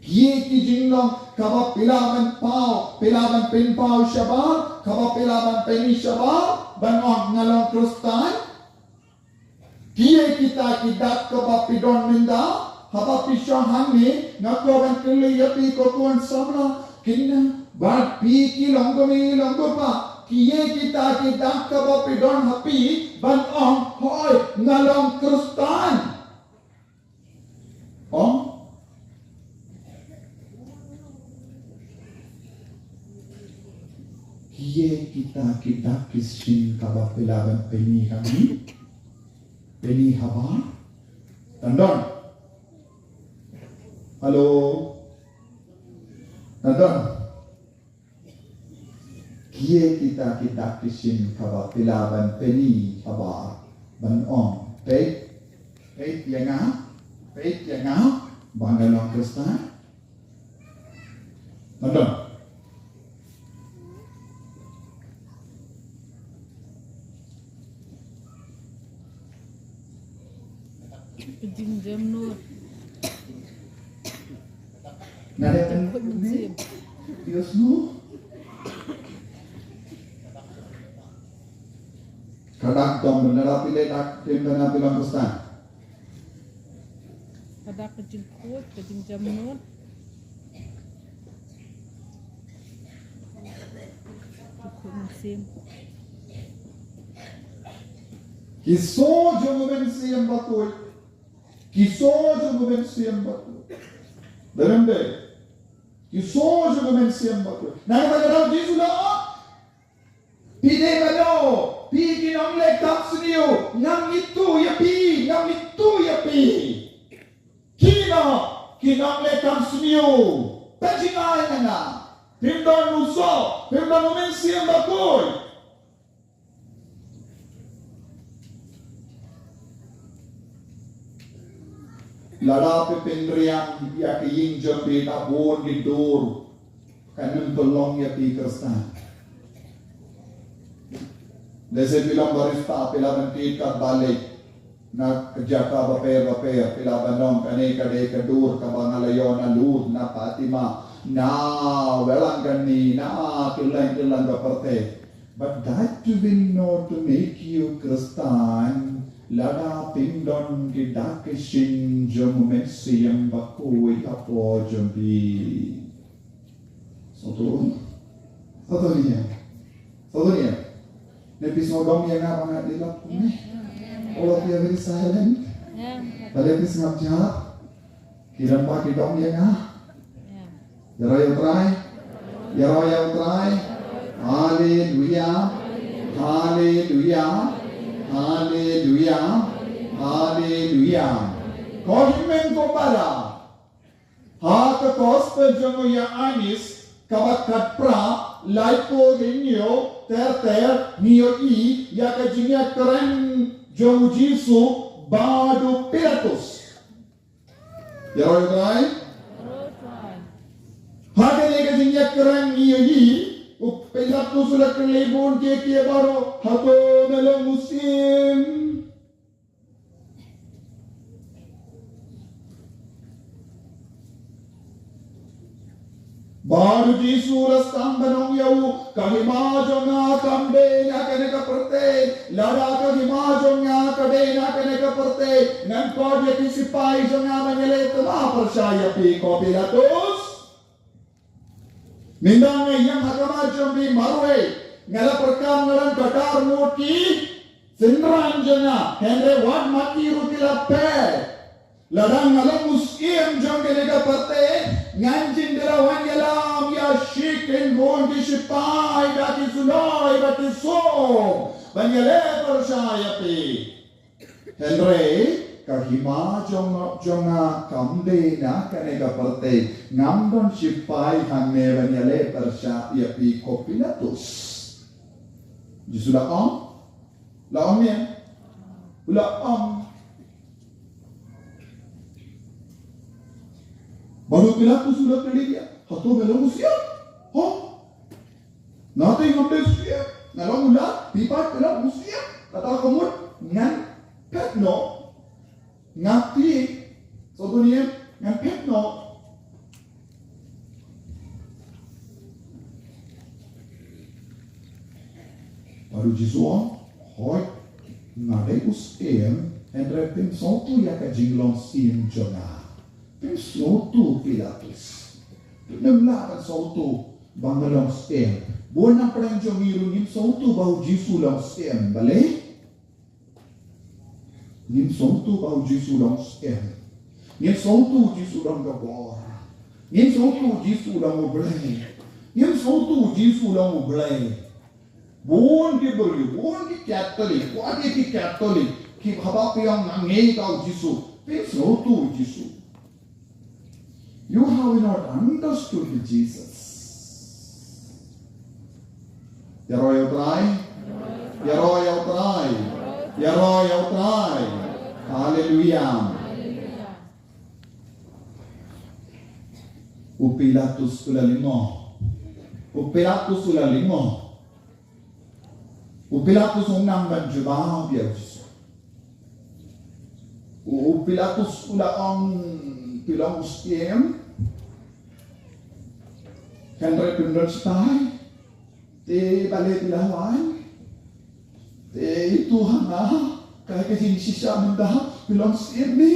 Kiei ki jinglong kaba phi lah ban paw, phi lah ban pynpaw shabar, kaba phi lah ban pyni shabar ban ong nga long Khristan? Kiei kita ki dak kaba phi don mynta? Haba phi shong hangne, nga kwah ban kylli ïa phi ko khun samla, kine, bad phi ki long kmie long kpa, kiei kita ki dak kaba phi don ha phi, ban ong, hooid, nga long Khristan. Ong? Kiei kita ki dak ki sien kaba phi lah ban pyni hangne? Pyni habar? Tang don. Hello? Tang don. Kiei kita ki dak ki sien kaba phi lah ban pyni habar, ban ong, peit, peit ïa nga, peit ïa nga, ba nga long Khristan? Tang don. Ka jingjemnud. Nga dei pyn- Khun mynsiem. Dios nu. Ka dak dom bynda phi leh dak, phi leh dak phi long Khristan. Ka dak ka jingkhuid, ka jingjemnud. Ka khun mynsiem. Ki soh jong u Mynsiem Bakhuid. Ki soh jong u Mynsiem Bakhuid. Dei ne em dei? Ki soh jong u Mynsiem Bakhuid. Nangta ka daw Jisu la ong, phi dei mano, phi ki nongleh kam sniew, ngam ithuh ïa phi, ngam ithuh ïa phi. Kine ki nongleh kam sniew, pynjngai na nga. Phim don u soh, phim don u Mynsiem Bakhuid. Lada phi pynriang ïa ka ïing jong phi da bun ki dur, kan ym pynlong ïa phi Khristan. Lehse phi long barista, phi lah ban thied katba leit na ka jaka bapher bapher, phi lah ban ong kane ka dei ka dur kaba nga la ïoh na Lourdes, na Fatima, na Velankanni, na kylleng kylleng ka pyrthei. But that will not make you Khristan, lada phim don ki dak ki sien jong u Mynsiem Bakhuid hapoh jong phi. Sngewthuh? Sngewthuh ne em? Sngewthuh ne em? Ne phi sngewdom ïa nga ba nga dei lok kumne? All of you are very silent. Balei phi sngap jap? Ki rangbah ki dom ïa nga. Ïaroh ïa u Trai. Ïaroh ïa u Trai. Haleluia. Haleluia. Haleluia. Haleluia. Ko hynmen ko para. Ha ka gospel jong u Ïoannis, kaba khatphra, laiphew hynñiew, ter ter, ngi ïohi ïa ka jingïakren jong u Jisu bad u Pilatus. Ïaroh ïa u Trai. Ha kane ka jingïakren ngi ïohi, u Pilatus u la kylli bun kiei kiei baroh, hato me long u syiem? Bad u Jisu u la sdang ban ong ïa u, ka hima jong nga kam dei na kane ka pyrthei. Lada ka hima jong nga ka dei na kane ka pyrthei, ngan khot ïa ki sipai jong nga ban ïaleh tma pyrshah ïa phi, ko Pilatus. Mynta nga ïeng ha khmat jong phi marwei, nga la pyrkhat nga dang kdar ngut ki synran jong nga, hynrei wat ma ki ruh ki la phet. Lada nga long u syiem jong kane ka pyrthei, ngan jin da la wan ïalam ïa shi kynhun ki shipai da ki suloi da ki song ban ïaleh pyrshah ïa phi. Hynrei ka hima jong, jong nga kam dei na kane ka pyrthei, ngam don shipai hangne ban ïaleh pyrshah ïa phi ko Pilatus. Jisu la ong, la ong ne? U la ong. Bad u Pilatus u la kylli ïa, hato me long u syiem? Ho? Nga te ngam dei u syiem, nga long u Lat, phi pat phi long u syiem. Kata ka mut ngan phet noh, nga phi, sngewthuh ne em, ngan phet noh. Bad u Jisu u ong, hooid, nga dei u syiem, hynrei phim sngewthuh ïa ka jinglong syiem jong nga. Phin sngewthuh Pilatus. Phim lah ban sngewthuh ba nga long syiem. Bun na pdeng jong ngi ruh ngim sngewthuh ba u Jisu long syiem, balei? Ngim sngewthuh ba u Jisu long syiem. Ngim sngewthuh u Jisu long ka bor. Ngim sngewthuh u Jisu long u Blei. Ngim sngewthuh u Jisu long u Blei. Bun ki briew, bun ki Katholik, bun ki Katholik, ki haba phi ong nga ngeit ïa u Jisu, phin sngewthuh u Jisu. You have not understood Jesus. Ïaroh ïa u Trai. Ïaroh ïa u Trai. Ïaroh ïa u Trai. Haleluia. U Pilatus u la lyngngoh. U Pilatus u la lyngngoh. U Pilatus um nang ban jubab ïa u Jisu. U, u Pilatus u la ong, phi long u syiem. Hynrei phin don shatai. Te balei phi la wan? Te itu ha nga, kaei ka jingshisha mynta, phi long syiem ne,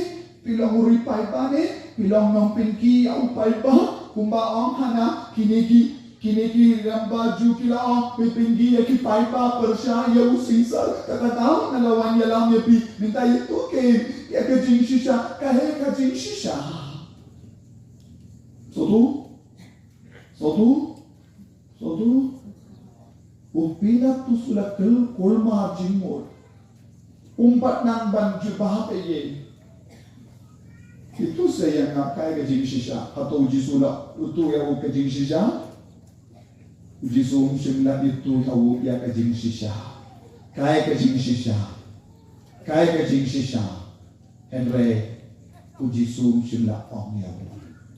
phi long u riewpaidbah ne, phi long nongpynkiew ïa u paidbah, kumba ong ha nga, kine ki, kine ki rangbah Jiw ki la ong, phi pynkiew ïa ki paidbah pyrshah ïa u Sisar, kata ka daw nga la wan ïalam ïa phi, mynta ïa tu kein, ïa ka jingshisha, kaei ka jingshisha. Sngewthuh? Sngewthuh? Sngewthuh? U Pilatus u la kyl kulmar jingmut. Um pat nang ban jubab ei ei. Itu sa ïa nga kaei ka jingshisha. Hato u Jisu u la ïathuh ïa u ka jingshisha? U Jisu um shym la ïathuh ïa u ïa ka jingshisha. Kaei ka jingshisha. Kaei ka jingshisha. Hynrei u Jisu um shym la ong ïa u.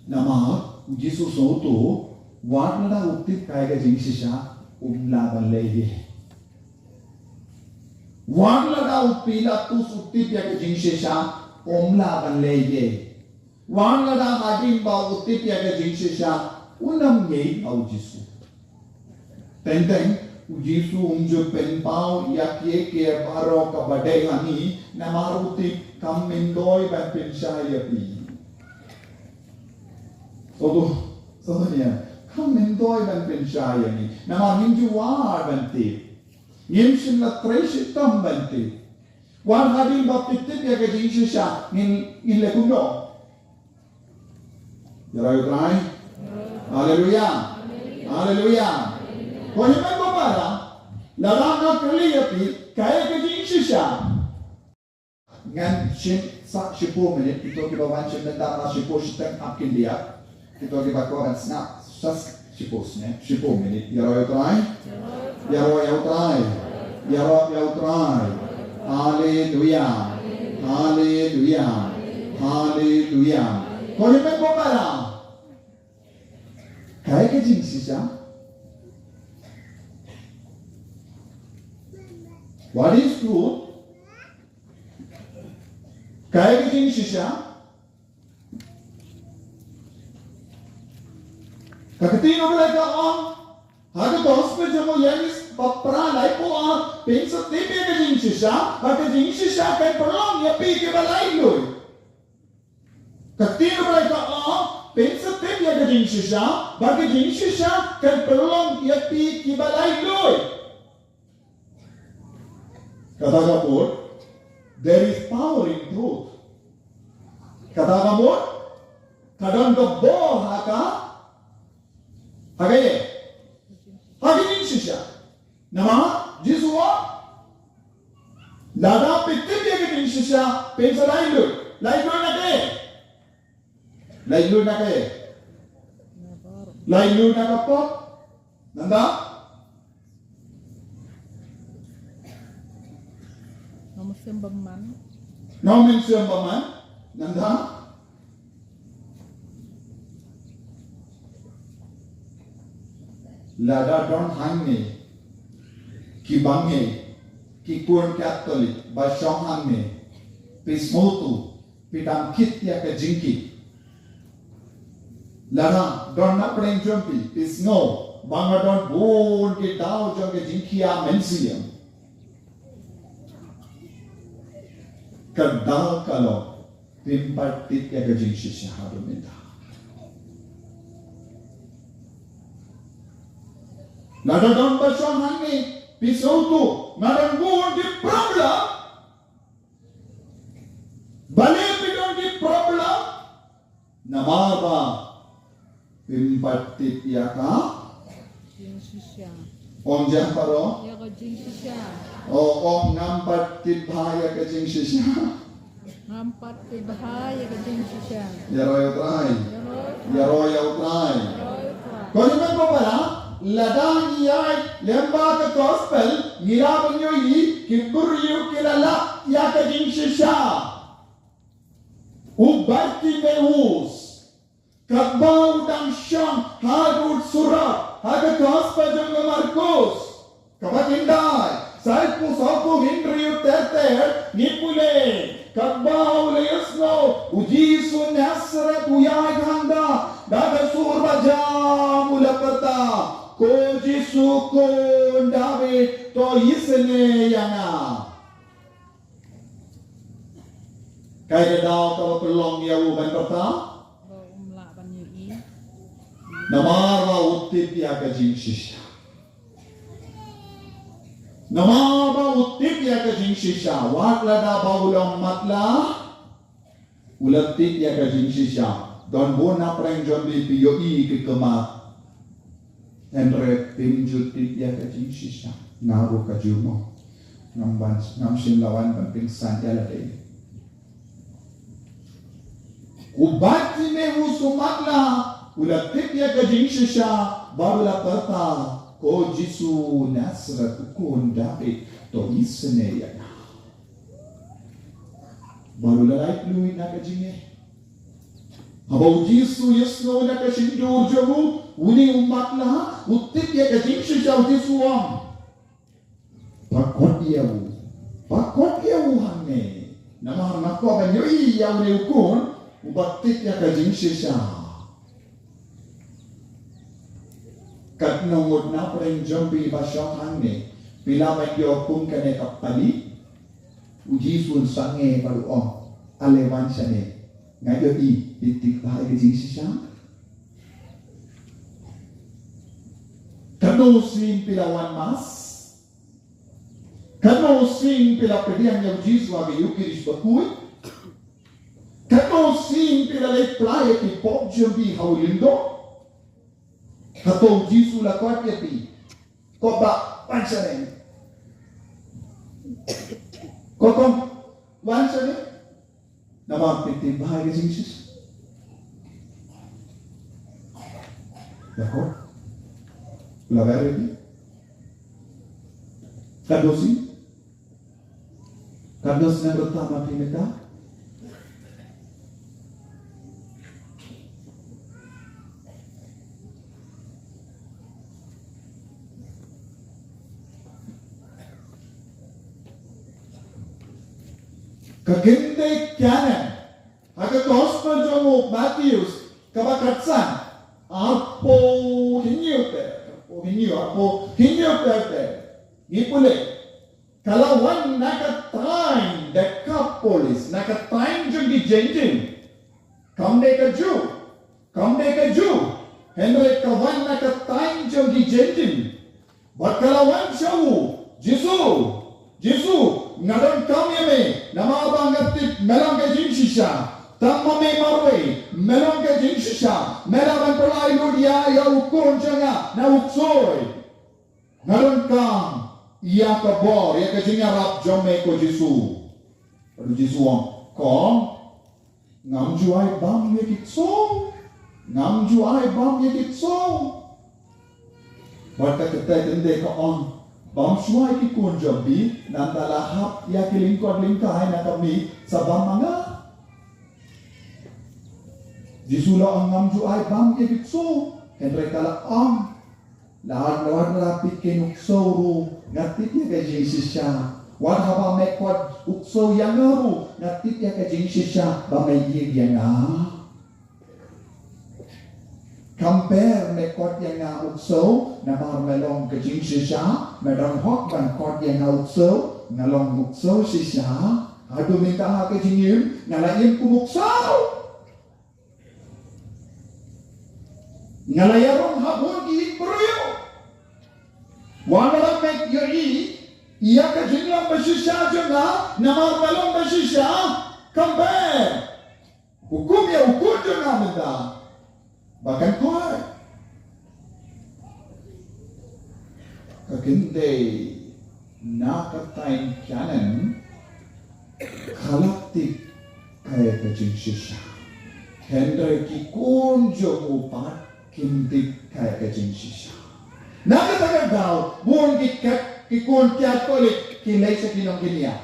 Namar u Jisu u sngewthuh, wat lada u tip kaei ka jingshisha, um lah ban leh ei ei. Wat lada u Pilatus u tip ïa ka jingshisha, um lah ban leh ei ei. Wat lada hadien ba u tip ïa ka jingshisha, un ym ngeit ïa u Jisu. Teng teng, u Jisu um ju pynpaw ïa kiei kiei baroh kaba dei ha ngi, namar u tip kam myntoi ban pynshai ïa phi. Sngewthuh, sngewthuh ïa, kam myntoi ban pynshai ïa ngi. Namar ngim ju wad ban tip. Ngim shym la trei shitom ban tip. Wat hadien ba phi tip ïa ka jingshisha, ngin, ngin leh kumno? Ïaroh ïa u Trai. Haleluia. Haleluia. Ko hynmen ko para, lada nga kylli ïa phi, kaei ka jingshisha? Ngan shim sa shiphew minit, kito kiba wan shim bynta ma shiphew shiteng ap kin diap. Kito kiba kwah ban sngap sa shiphew sne, shiphew minit. Ïaroh ïa u Trai. Ïaroh ïa u Trai. Ïaroh ïa u Trai. Haleluia. Haleluia. Haleluia. Ko hynmen ko para. Kaei ka jingshisha? What is truth? Kaei ka jingshisha? Ka ktien U Blei ka ong ha ka Gospel jong u Ïoannis bad phra laiphew ar, phin sa tip ïa ka jingshisha, bad ka jingshisha kan pynlong ïa phi kiba laitluid. Ka ktien U Blei ka ong, phin sa tip ïa ka jingshisha, bad ka jingshisha kan pynlong ïa phi kiba laitluid. Kata ka mut, there is power in truth. Kata ka mut, ka don ka bor ha ka, ha ka ïa, ha ka jingshisha. Namar Jisu u ong, lada phi tip ïa ka jingshisha, phin sa laitluid. Laitluid na kaei? Laitluid na kaei? Laitluid na ka pop. Nanda? Nang mynsiem bymman. Nang mynsiem bymman. Nanda? Lada don hangne ki bangeit, ki khun Katholik ba shong hangne, phi sngewthuh, phi dang kit ïa ka jingkit. Lada don na pdeng jong phi, phi sngew ba nga don bun ki daw jong ka jingkhia mynsiem. Ka daw ka long, Phim pat tip ïa ka jingshisha haduh mynta. Lada don ba shong hangne, phi sngewthuh, nga don bun ki problem. Balei phi don ki problem? Namar ba phim pat tip ïa ka jingshisha. Ong jam paro. Ïa ka jingshisha. O, ong ngam pat tip bha ïa ka jingshisha. Ngam pat tip bha ïa ka jingshisha. Ïaroh ïa U Trai. Ïaroh. Ïaroh ïa U Trai. Ïaroh ïa U Trai. Ko ni men ko para, lada ngi ïaid lem bad ka gospel, ngi lah ban ïohi ki briew ki la lap ïa ka jingshisha. U Bartimeus, katba u dang shong ha rud surok, ha ka gospel jong u Markus. Kaba khyndai, saw phew, saw phew hynriew ter ter, ngi pule, katba u la ïohsngew, u Jisu Nasareth u ïaid hangta, da ka sur ba jam u la kyrteng, Ko Jisu Khun Dabid, to isynei ïa nga. Kaei ka daw kaba pynlong ïa u ban kyrteng? Ba um lah ban ïohi. Namar ba u tip ïa ka jingshisha. Namar ba u tip ïa ka jingshisha, wat lada ba u long matlah, u la tip ïa ka jingshisha. Don bun na pdeng jong phi phi ïohi ki khmat. Hynrei phim ju tip ïa ka jingshisha. Nga ruh ka ju mo. Ngam ban, ngam shym la wan ban pynksan ïa lade. U Bartimeus u matlah, u la tip ïa ka jingshisha, bad u la kyrteng, Ko Jisu Nasareth, u Khun Dabid, to isynei ïa nga. Bad u la lait luid na ka jingeh. Haba u Jisu u ïohsngew na ka shyntur jong u, une u matlah, u tip ïa ka jingshisha, u Jisu u ong, Ba khot ïa u. Ba khot ïa u hangne. Namar nga kwah ban ïohi ïa une u khun uba tip ïa ka jingshisha. Katno ngut na pdeng jong phi ba shong hangne, phi lah ban ïoh kum kane ka pali? U Jisu un sangeh bad u ong, ale wan shane. Nga ïohi phi tip bha ïa ka jingshisha. Katno sien phi la wan mass? Katno sien phi la pdiang ïa u Jisu ha ka Eucharist bakhuid? Katno sien phi la leit plie ïa ki pop jong phi ha u lyngdoh? Hato u Jisu u la khot ïa phi? Ko ba, wan shane. Ko kong, wan shane. Namar phi tip bha ïa ka jingshisha. Ïa ko. La wer ïa phi. Katno sien? Katno sien ba tam ma phi mynta? Ka kynthei Kana ha ka gospel jong u Mathaios kaba khatsan, arphew hynñiew ter, arphew hynñiew, arphew hynñiew ter ter. Ngi pule, ka la wan na ka thaiñ Dekapolis, na ka thaiñ jong ki Jentil. Kam dei ka Jiw, kam dei ka Jiw, hynrei ka wan na ka thaiñ jong ki Jentil. Bad ka la wan sha u, Jisu, Jisu, nga donkam ïa me, namar ba nga tip me long ka jingshisha. Tang ma me marwei me long ka jingshisha, me lah ban pynlait lut ïa, ïa u khun jong nga na u ksuid. Nga donkam ïa ka bor, ïa ka jingïarap jong me ko Jisu. Bad u Jisu u ong, kong, ngam ju ai bam ïa ki ksew. Ngam ju ai bam ïa ki ksew. Bad ka kynthei kynthei ka ong, bam shuwa ïa ki khun jong phi, nangta la hap ïa ki lyngkot lyngkai na ka miej sa bam ma nga. Jisu la ong ngam ju ai bam ïa ki ksew. Hynrei ka la ong, la wan, la wan la phi ken u ksew ruh, nga tip ïa ka jingshisha. Wat haba me khot u ksew ïa nga ruh, nga tip ïa ka jingshisha ba me ïeit ïa nga. Kam pher me khot ïa nga u ksew, namar me long ka jingshisha, me dang hok ban khot ïa nga u ksew, nga long u ksew shisha. Haduh mynta ha ka jingim nga la im kum u ksaw. Nga la ïarung ha bun ki ïing briew. Wat la dang met ïohi ïa ka jinglong ba shisha jong nga, namar ba long ba shisha. Kam beh. Hukum ïa u kut jong nga mynta ba kan khot. Ka kyntien na ka thaiñ Kanaan ka la tip kaei ka jingshisha. Hynrei ki khun jong u pat kim tip kaei ka jingshisha. Na kata ka daw bun ki Kat-, ki khun Katholik ki leit sha ki nongkynnoh.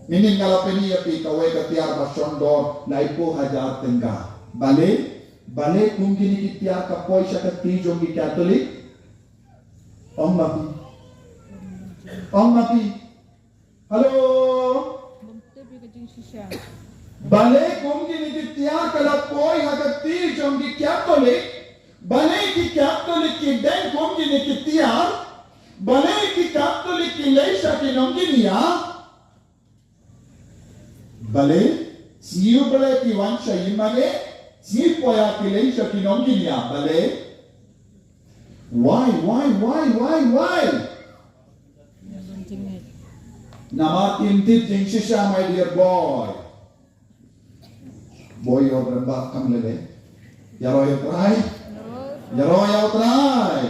Mynnin nga la pyni ïa phi kawei ka tiar ba shon dor laiphew hajar tyngka. Balei, balei kum kine ki tiar ka poi sha ka kti jong ki Katholik? Ong ma phi. Ong ma phi. Hello. Balei kum kine ki tiar ka la poi ha ka kti jong ki Katholik? Balei ki Katholik ki deng kum kine ki tiar? Balei ki Katholik ki leit sha ki nongkynnoh? Balei? Shu balei ki wan sha ïingmane? Shu poi ha ki leit sha ki nongkynnoh? Balei? Why, why, why, why, why? Namar kim tip jingshisha, my dear boy. Boy, ïoh rem bak kam lele. Ïaroh ïa u Trai. Ïaroh ïa u Trai.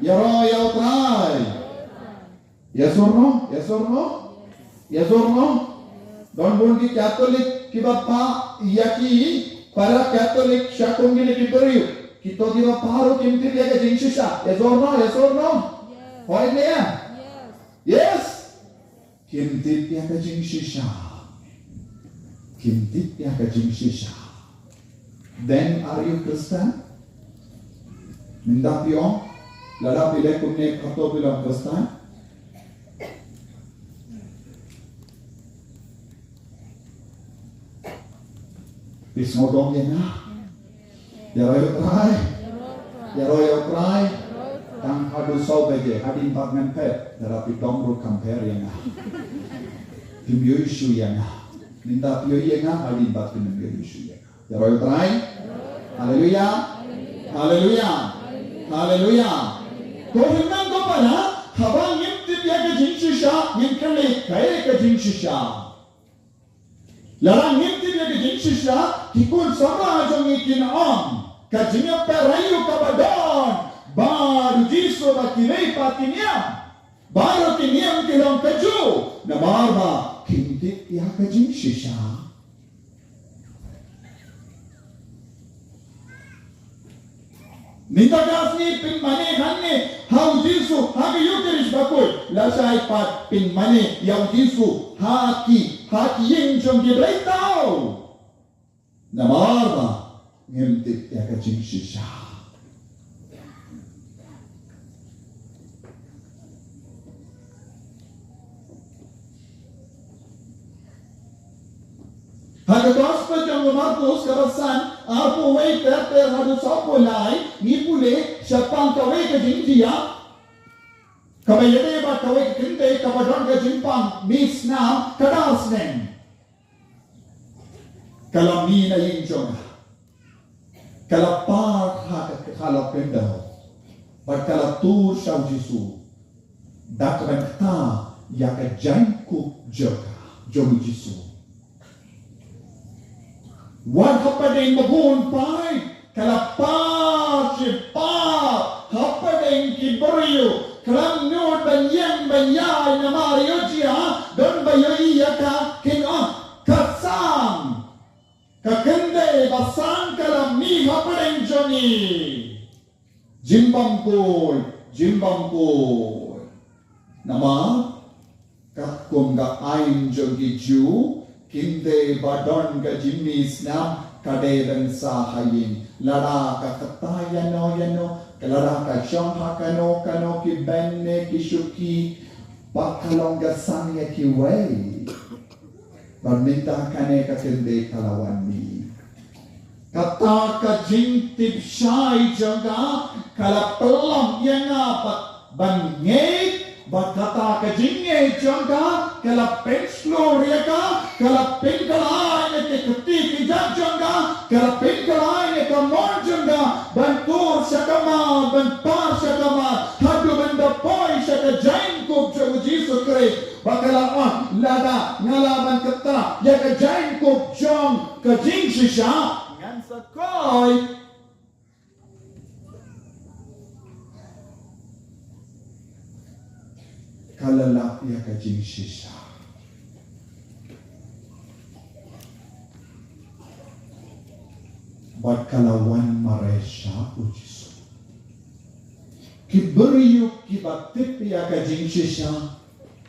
Ïaroh ïa u Trai. Yes or no? Yes or no? Yes or no? Don bun ki Katholik kiba phah ïa ki para Katholik sha kum kine ki briew. Kito kiba phah ruh kim tip ïa ka jingshisha. Yes or no? Yes or no? Hooid ne em? Yes. Kim tip ïa ka jingshisha. Kim tip ïa ka jingshisha. Then are you Christian? Mynta phi ong, lada phi leh kumne, hato phi long Christian? Phi sngewdom ïa nga? Ïaroh ïa u Trai. Ïaroh ïa u Trai. Tang haduh saw baje, hadien pat ngan phet. Lada phi dom ruh kam pher ïa nga. Phim ïohi shuh ïa nga. Mynta phi ïohi ïa nga, hadien pat phim ïohi shuh ïa nga. Ïaroh ïa u Trai. Haleluya. Haleluya. Haleluya. Ko hynmen ko para, haba ngim tip ïa ka jingshisha, ngin kylli kaei ka jingshisha. Lada ngim tip ïa ka jingshisha, ki khun samla jong ngi kin ong, ka jingïapher aïu kaba don bad u Jisu ba kiwei pat ki niam? Baroh ki niam ki long kajuh, namar ba kim tip ïa ka jingshisha. Mynta ka sngi pynmane hangne ha u Jisu ha ka Eucharist bakhuid, lashai pat pynmane ïa u Jisu ha ki, ha ki ïing jong ki breitau. Namar ba ngim tip ïa ka jingshisha. Ha ka Gospel jong u Markus kaba san, arphew wei, ter ter haduh sawphew lai, ngi pule shaphang kawei ka jingjia kaba ïadei bad kawei ka kynthei kaba don ka jingpang mih snam khatar snem. Ka la mih na ïing jong nga. Ka la pang ha ka, ha la khyndew. Bad ka la tur sha u Jisu. Da kaba kta ïa ka jaiñkup jong ka, jong u Jisu. Wat hapdeng ba bun paid, ka la pang shi pang hapdeng ki briew, khlem nud ban ïeng ban ïaid namar ïohi jia, don ba ïohi ïa ka, kin ong, ka san. Ka kynthei ba san ka la mih hapdeng jong ngi. Jingbam khuid, jingbam khuid. Namar katkum ka aiñ jong ki Jiw, kynthei ba don ka jingmih snam ka dei ban sah ha ïing. Lada ka kata ïano ïano, lada ka shong ha kano kano ki bench ne ki shuki, ba ka long ka san ïa kiwei. Bad mynta kane ka kynthei ka la wan mih. Kata ka jingtip shai jong ka ka la pynlong ïa nga pat ban ngeit Bad kata ka jingngeit jong ka, ka la pynshlur ïa ka, ka la pynkylla ïa ka kti kjat jong ka, ka la pynkylla ïa ka mon jong ka, ban tur sha ka mar, ban par sha ka mar, haduh ban da poi sha ka jaiñkup jong u Jisu Khrist. Bad ka la ong, lada nga lah ban kynta ïa ka jaiñkup jong ka jingshisha, ngan sa koi. Ka la lap ïa ka jingshisha. Bad ka la wan mareh sha u Jisu. Ki briew kiba tip ïa ka jingshisha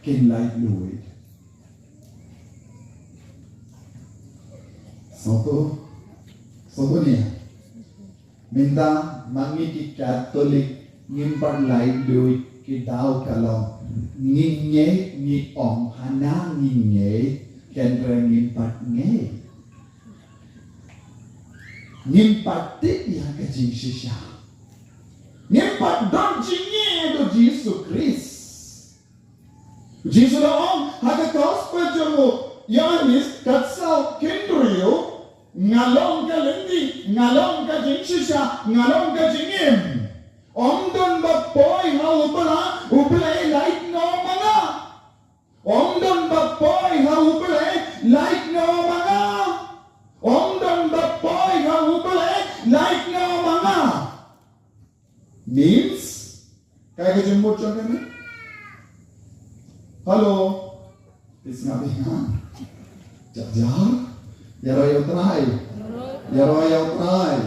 kin laitluid. Sngewthuh? Sngewthuh ne? Mynta ma ngi ki Katholik ngim pat laitluid, ki daw ka long ngi ngeit, ngi ong hana ngi ngeit, hynrei ngim pat ngeit. Ngim pat tip ïa ka jingshisha. Ngim pat don jingngeit ha u Jisu Khrist. Jisu da ong ha ka gospel jong u Ïoannis, ka saw khynriew, nga long ka lynti, nga long ka jingshisha, nga long ka jingim. Ym don ba poi ha u Blei, u Blei lait noh ma nga. Ym don ba poi ha u Blei, lait noh ma nga. Ym don ba poi ha u Blei, lait noh ma nga. Means, kai ka jingmut jong kane? Hello. Phi sngap ïa nga? Jap jap. Ïaroh ïa u Trai. Ïaroh ïa u Trai.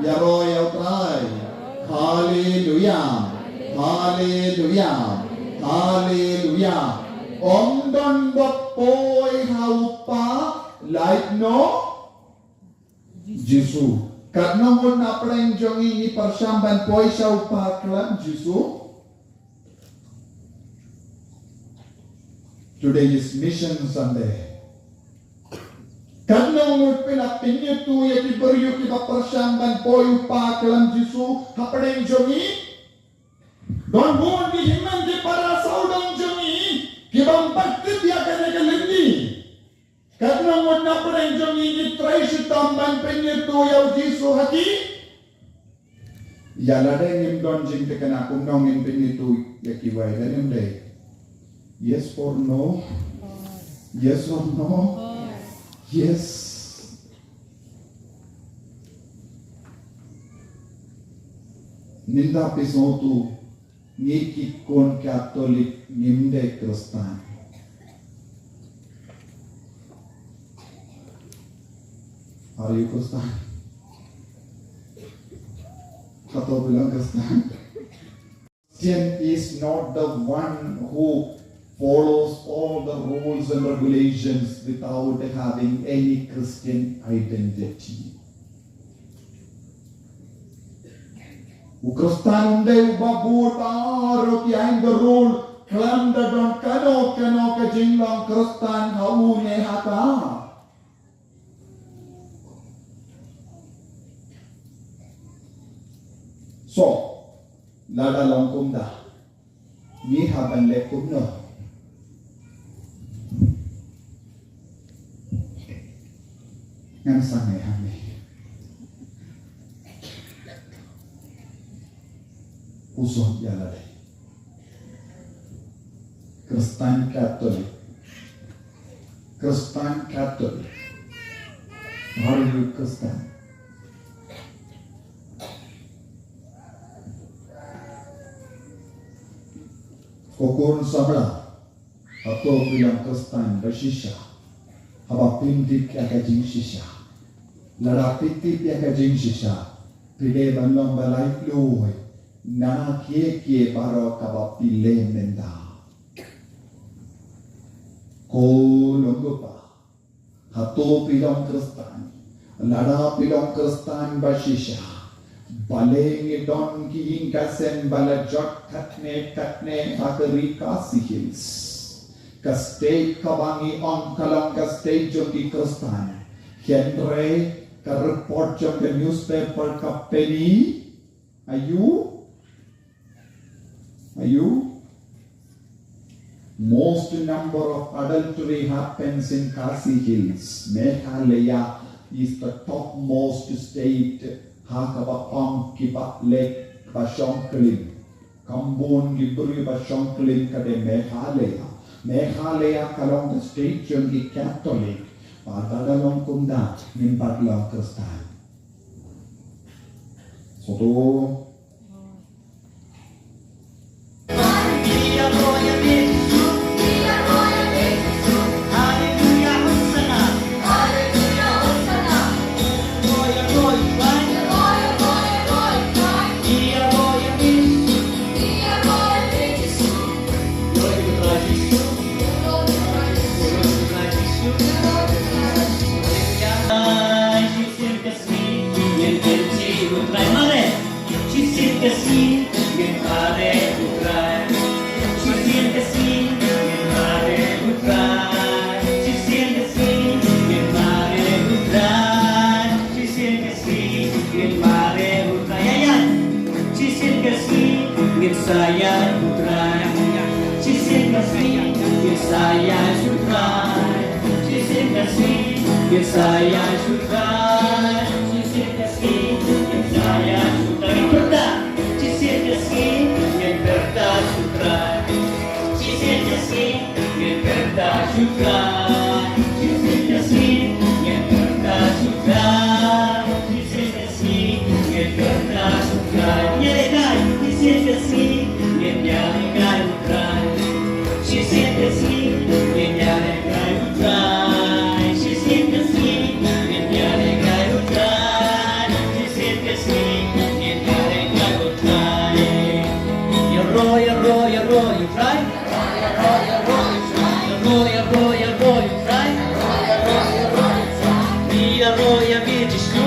Ïaroh ïa u Trai. Haleluya. Haleluya. Haleluya. Ym don ba poi ha u Kpa, lait noh Jisu. Katno ngut na pdeng jong ngi ngi pyrshang ban poi sha u Kpa khlem Jisu? Today is Mission Sunday. Katno ngut phi la pynïathuh ïa ki briew kiba pyrshang ban poi u Kpa khlem Jisu ha pdeng jong ngi? Don bun ki hynmen ki para sawdong jong ngi kibym pat tip ïa kane ka lynti. Katno ngut na pdeng jong ngi ki trei shitom ban pynïathuh ïa u Jisu ha ki? Ïa lade ngim don jingthikna, kumno ngin pynïathuh ïa kiwei, lada ngim dei? Yes or no? Yes or no? Yes. Mynta phi sngewthuh, ngi ki khun Katholik ngim dei Khristan. Are you Khristan? Hato phi long Khristan? Christian is not the one who follows all the rules and regulations without having any Christian identity. U Khristan um dei uba bud baroh ki aiñ ki rule khlem da don kano kano ka jinglong Khristan ha u ne ha ka. So, lada long kumta, ngi hap ban leh kumno? Ngan sangeh hangne. Puson ïa lade. Khristan Katholik. Khristan Katholik. Are you Khristan? Ko khun samla, hato phi long Khristan ba shisha? Haba phim tip ïa ka jingshisha. Lada phi tip ïa ka jingshisha, phi dei ban long ba laitluid na kiei kiei baroh kaba phi leh mynta. Ko long ko pa, hato phi long Khristan? Lada phi long Khristan ba shisha, balei ngi don ki ïing ki sem ba la jot katne katne ha ka ri Khasi Hills? Ka state kaba ngi ong ka long ka state jong ki Khristan, hynrei ka report jong ka newspaper ka penny. Aïu? Aïu? Most number of adultery happens in Khasi Hills. Meghalaya is the topmost state ha kaba ong kiba leh ba shongkling. Kam bun ki briew ba shongkling ka dei Meghalaya. Meghalaya ka long ka state jong ki Catholic. Bad lada long kumta ngin pat long Khristan. Soto. Shisien ka sngi ngin sa ïaid sha u Trai. Shisien ka sngi ngin sa ïaid sha u Trai. Shisien ka sngi ngin sa ïaid sha u Trai. Shisien ka sngi ngin sa ïaid sha u Trai. Pyrta. Shisien ka sngi ngin pyrta sha u Trai. Shisien ka sngi ngin pyrta sha u Trai. Shisien ka sngi ngin pyrta sha u Trai. Shisien ka sngi ngin pyrta sha u Trai. Ïalehkai, shisien ka sngi ngin ïalehkai u Trai. Shisien ka sngi ngin ïalehkai u Trai. Shisien ka sngi ngin ïalehkai u Trai. Shisien ka sngi ngin ïalehkai u Trai. Ïaroh, ïaroh, ïaroh ïa u Trai. Ïaroh, ïaroh, ïaroh ïa u Trai. Ïaroh ïa me Jisu.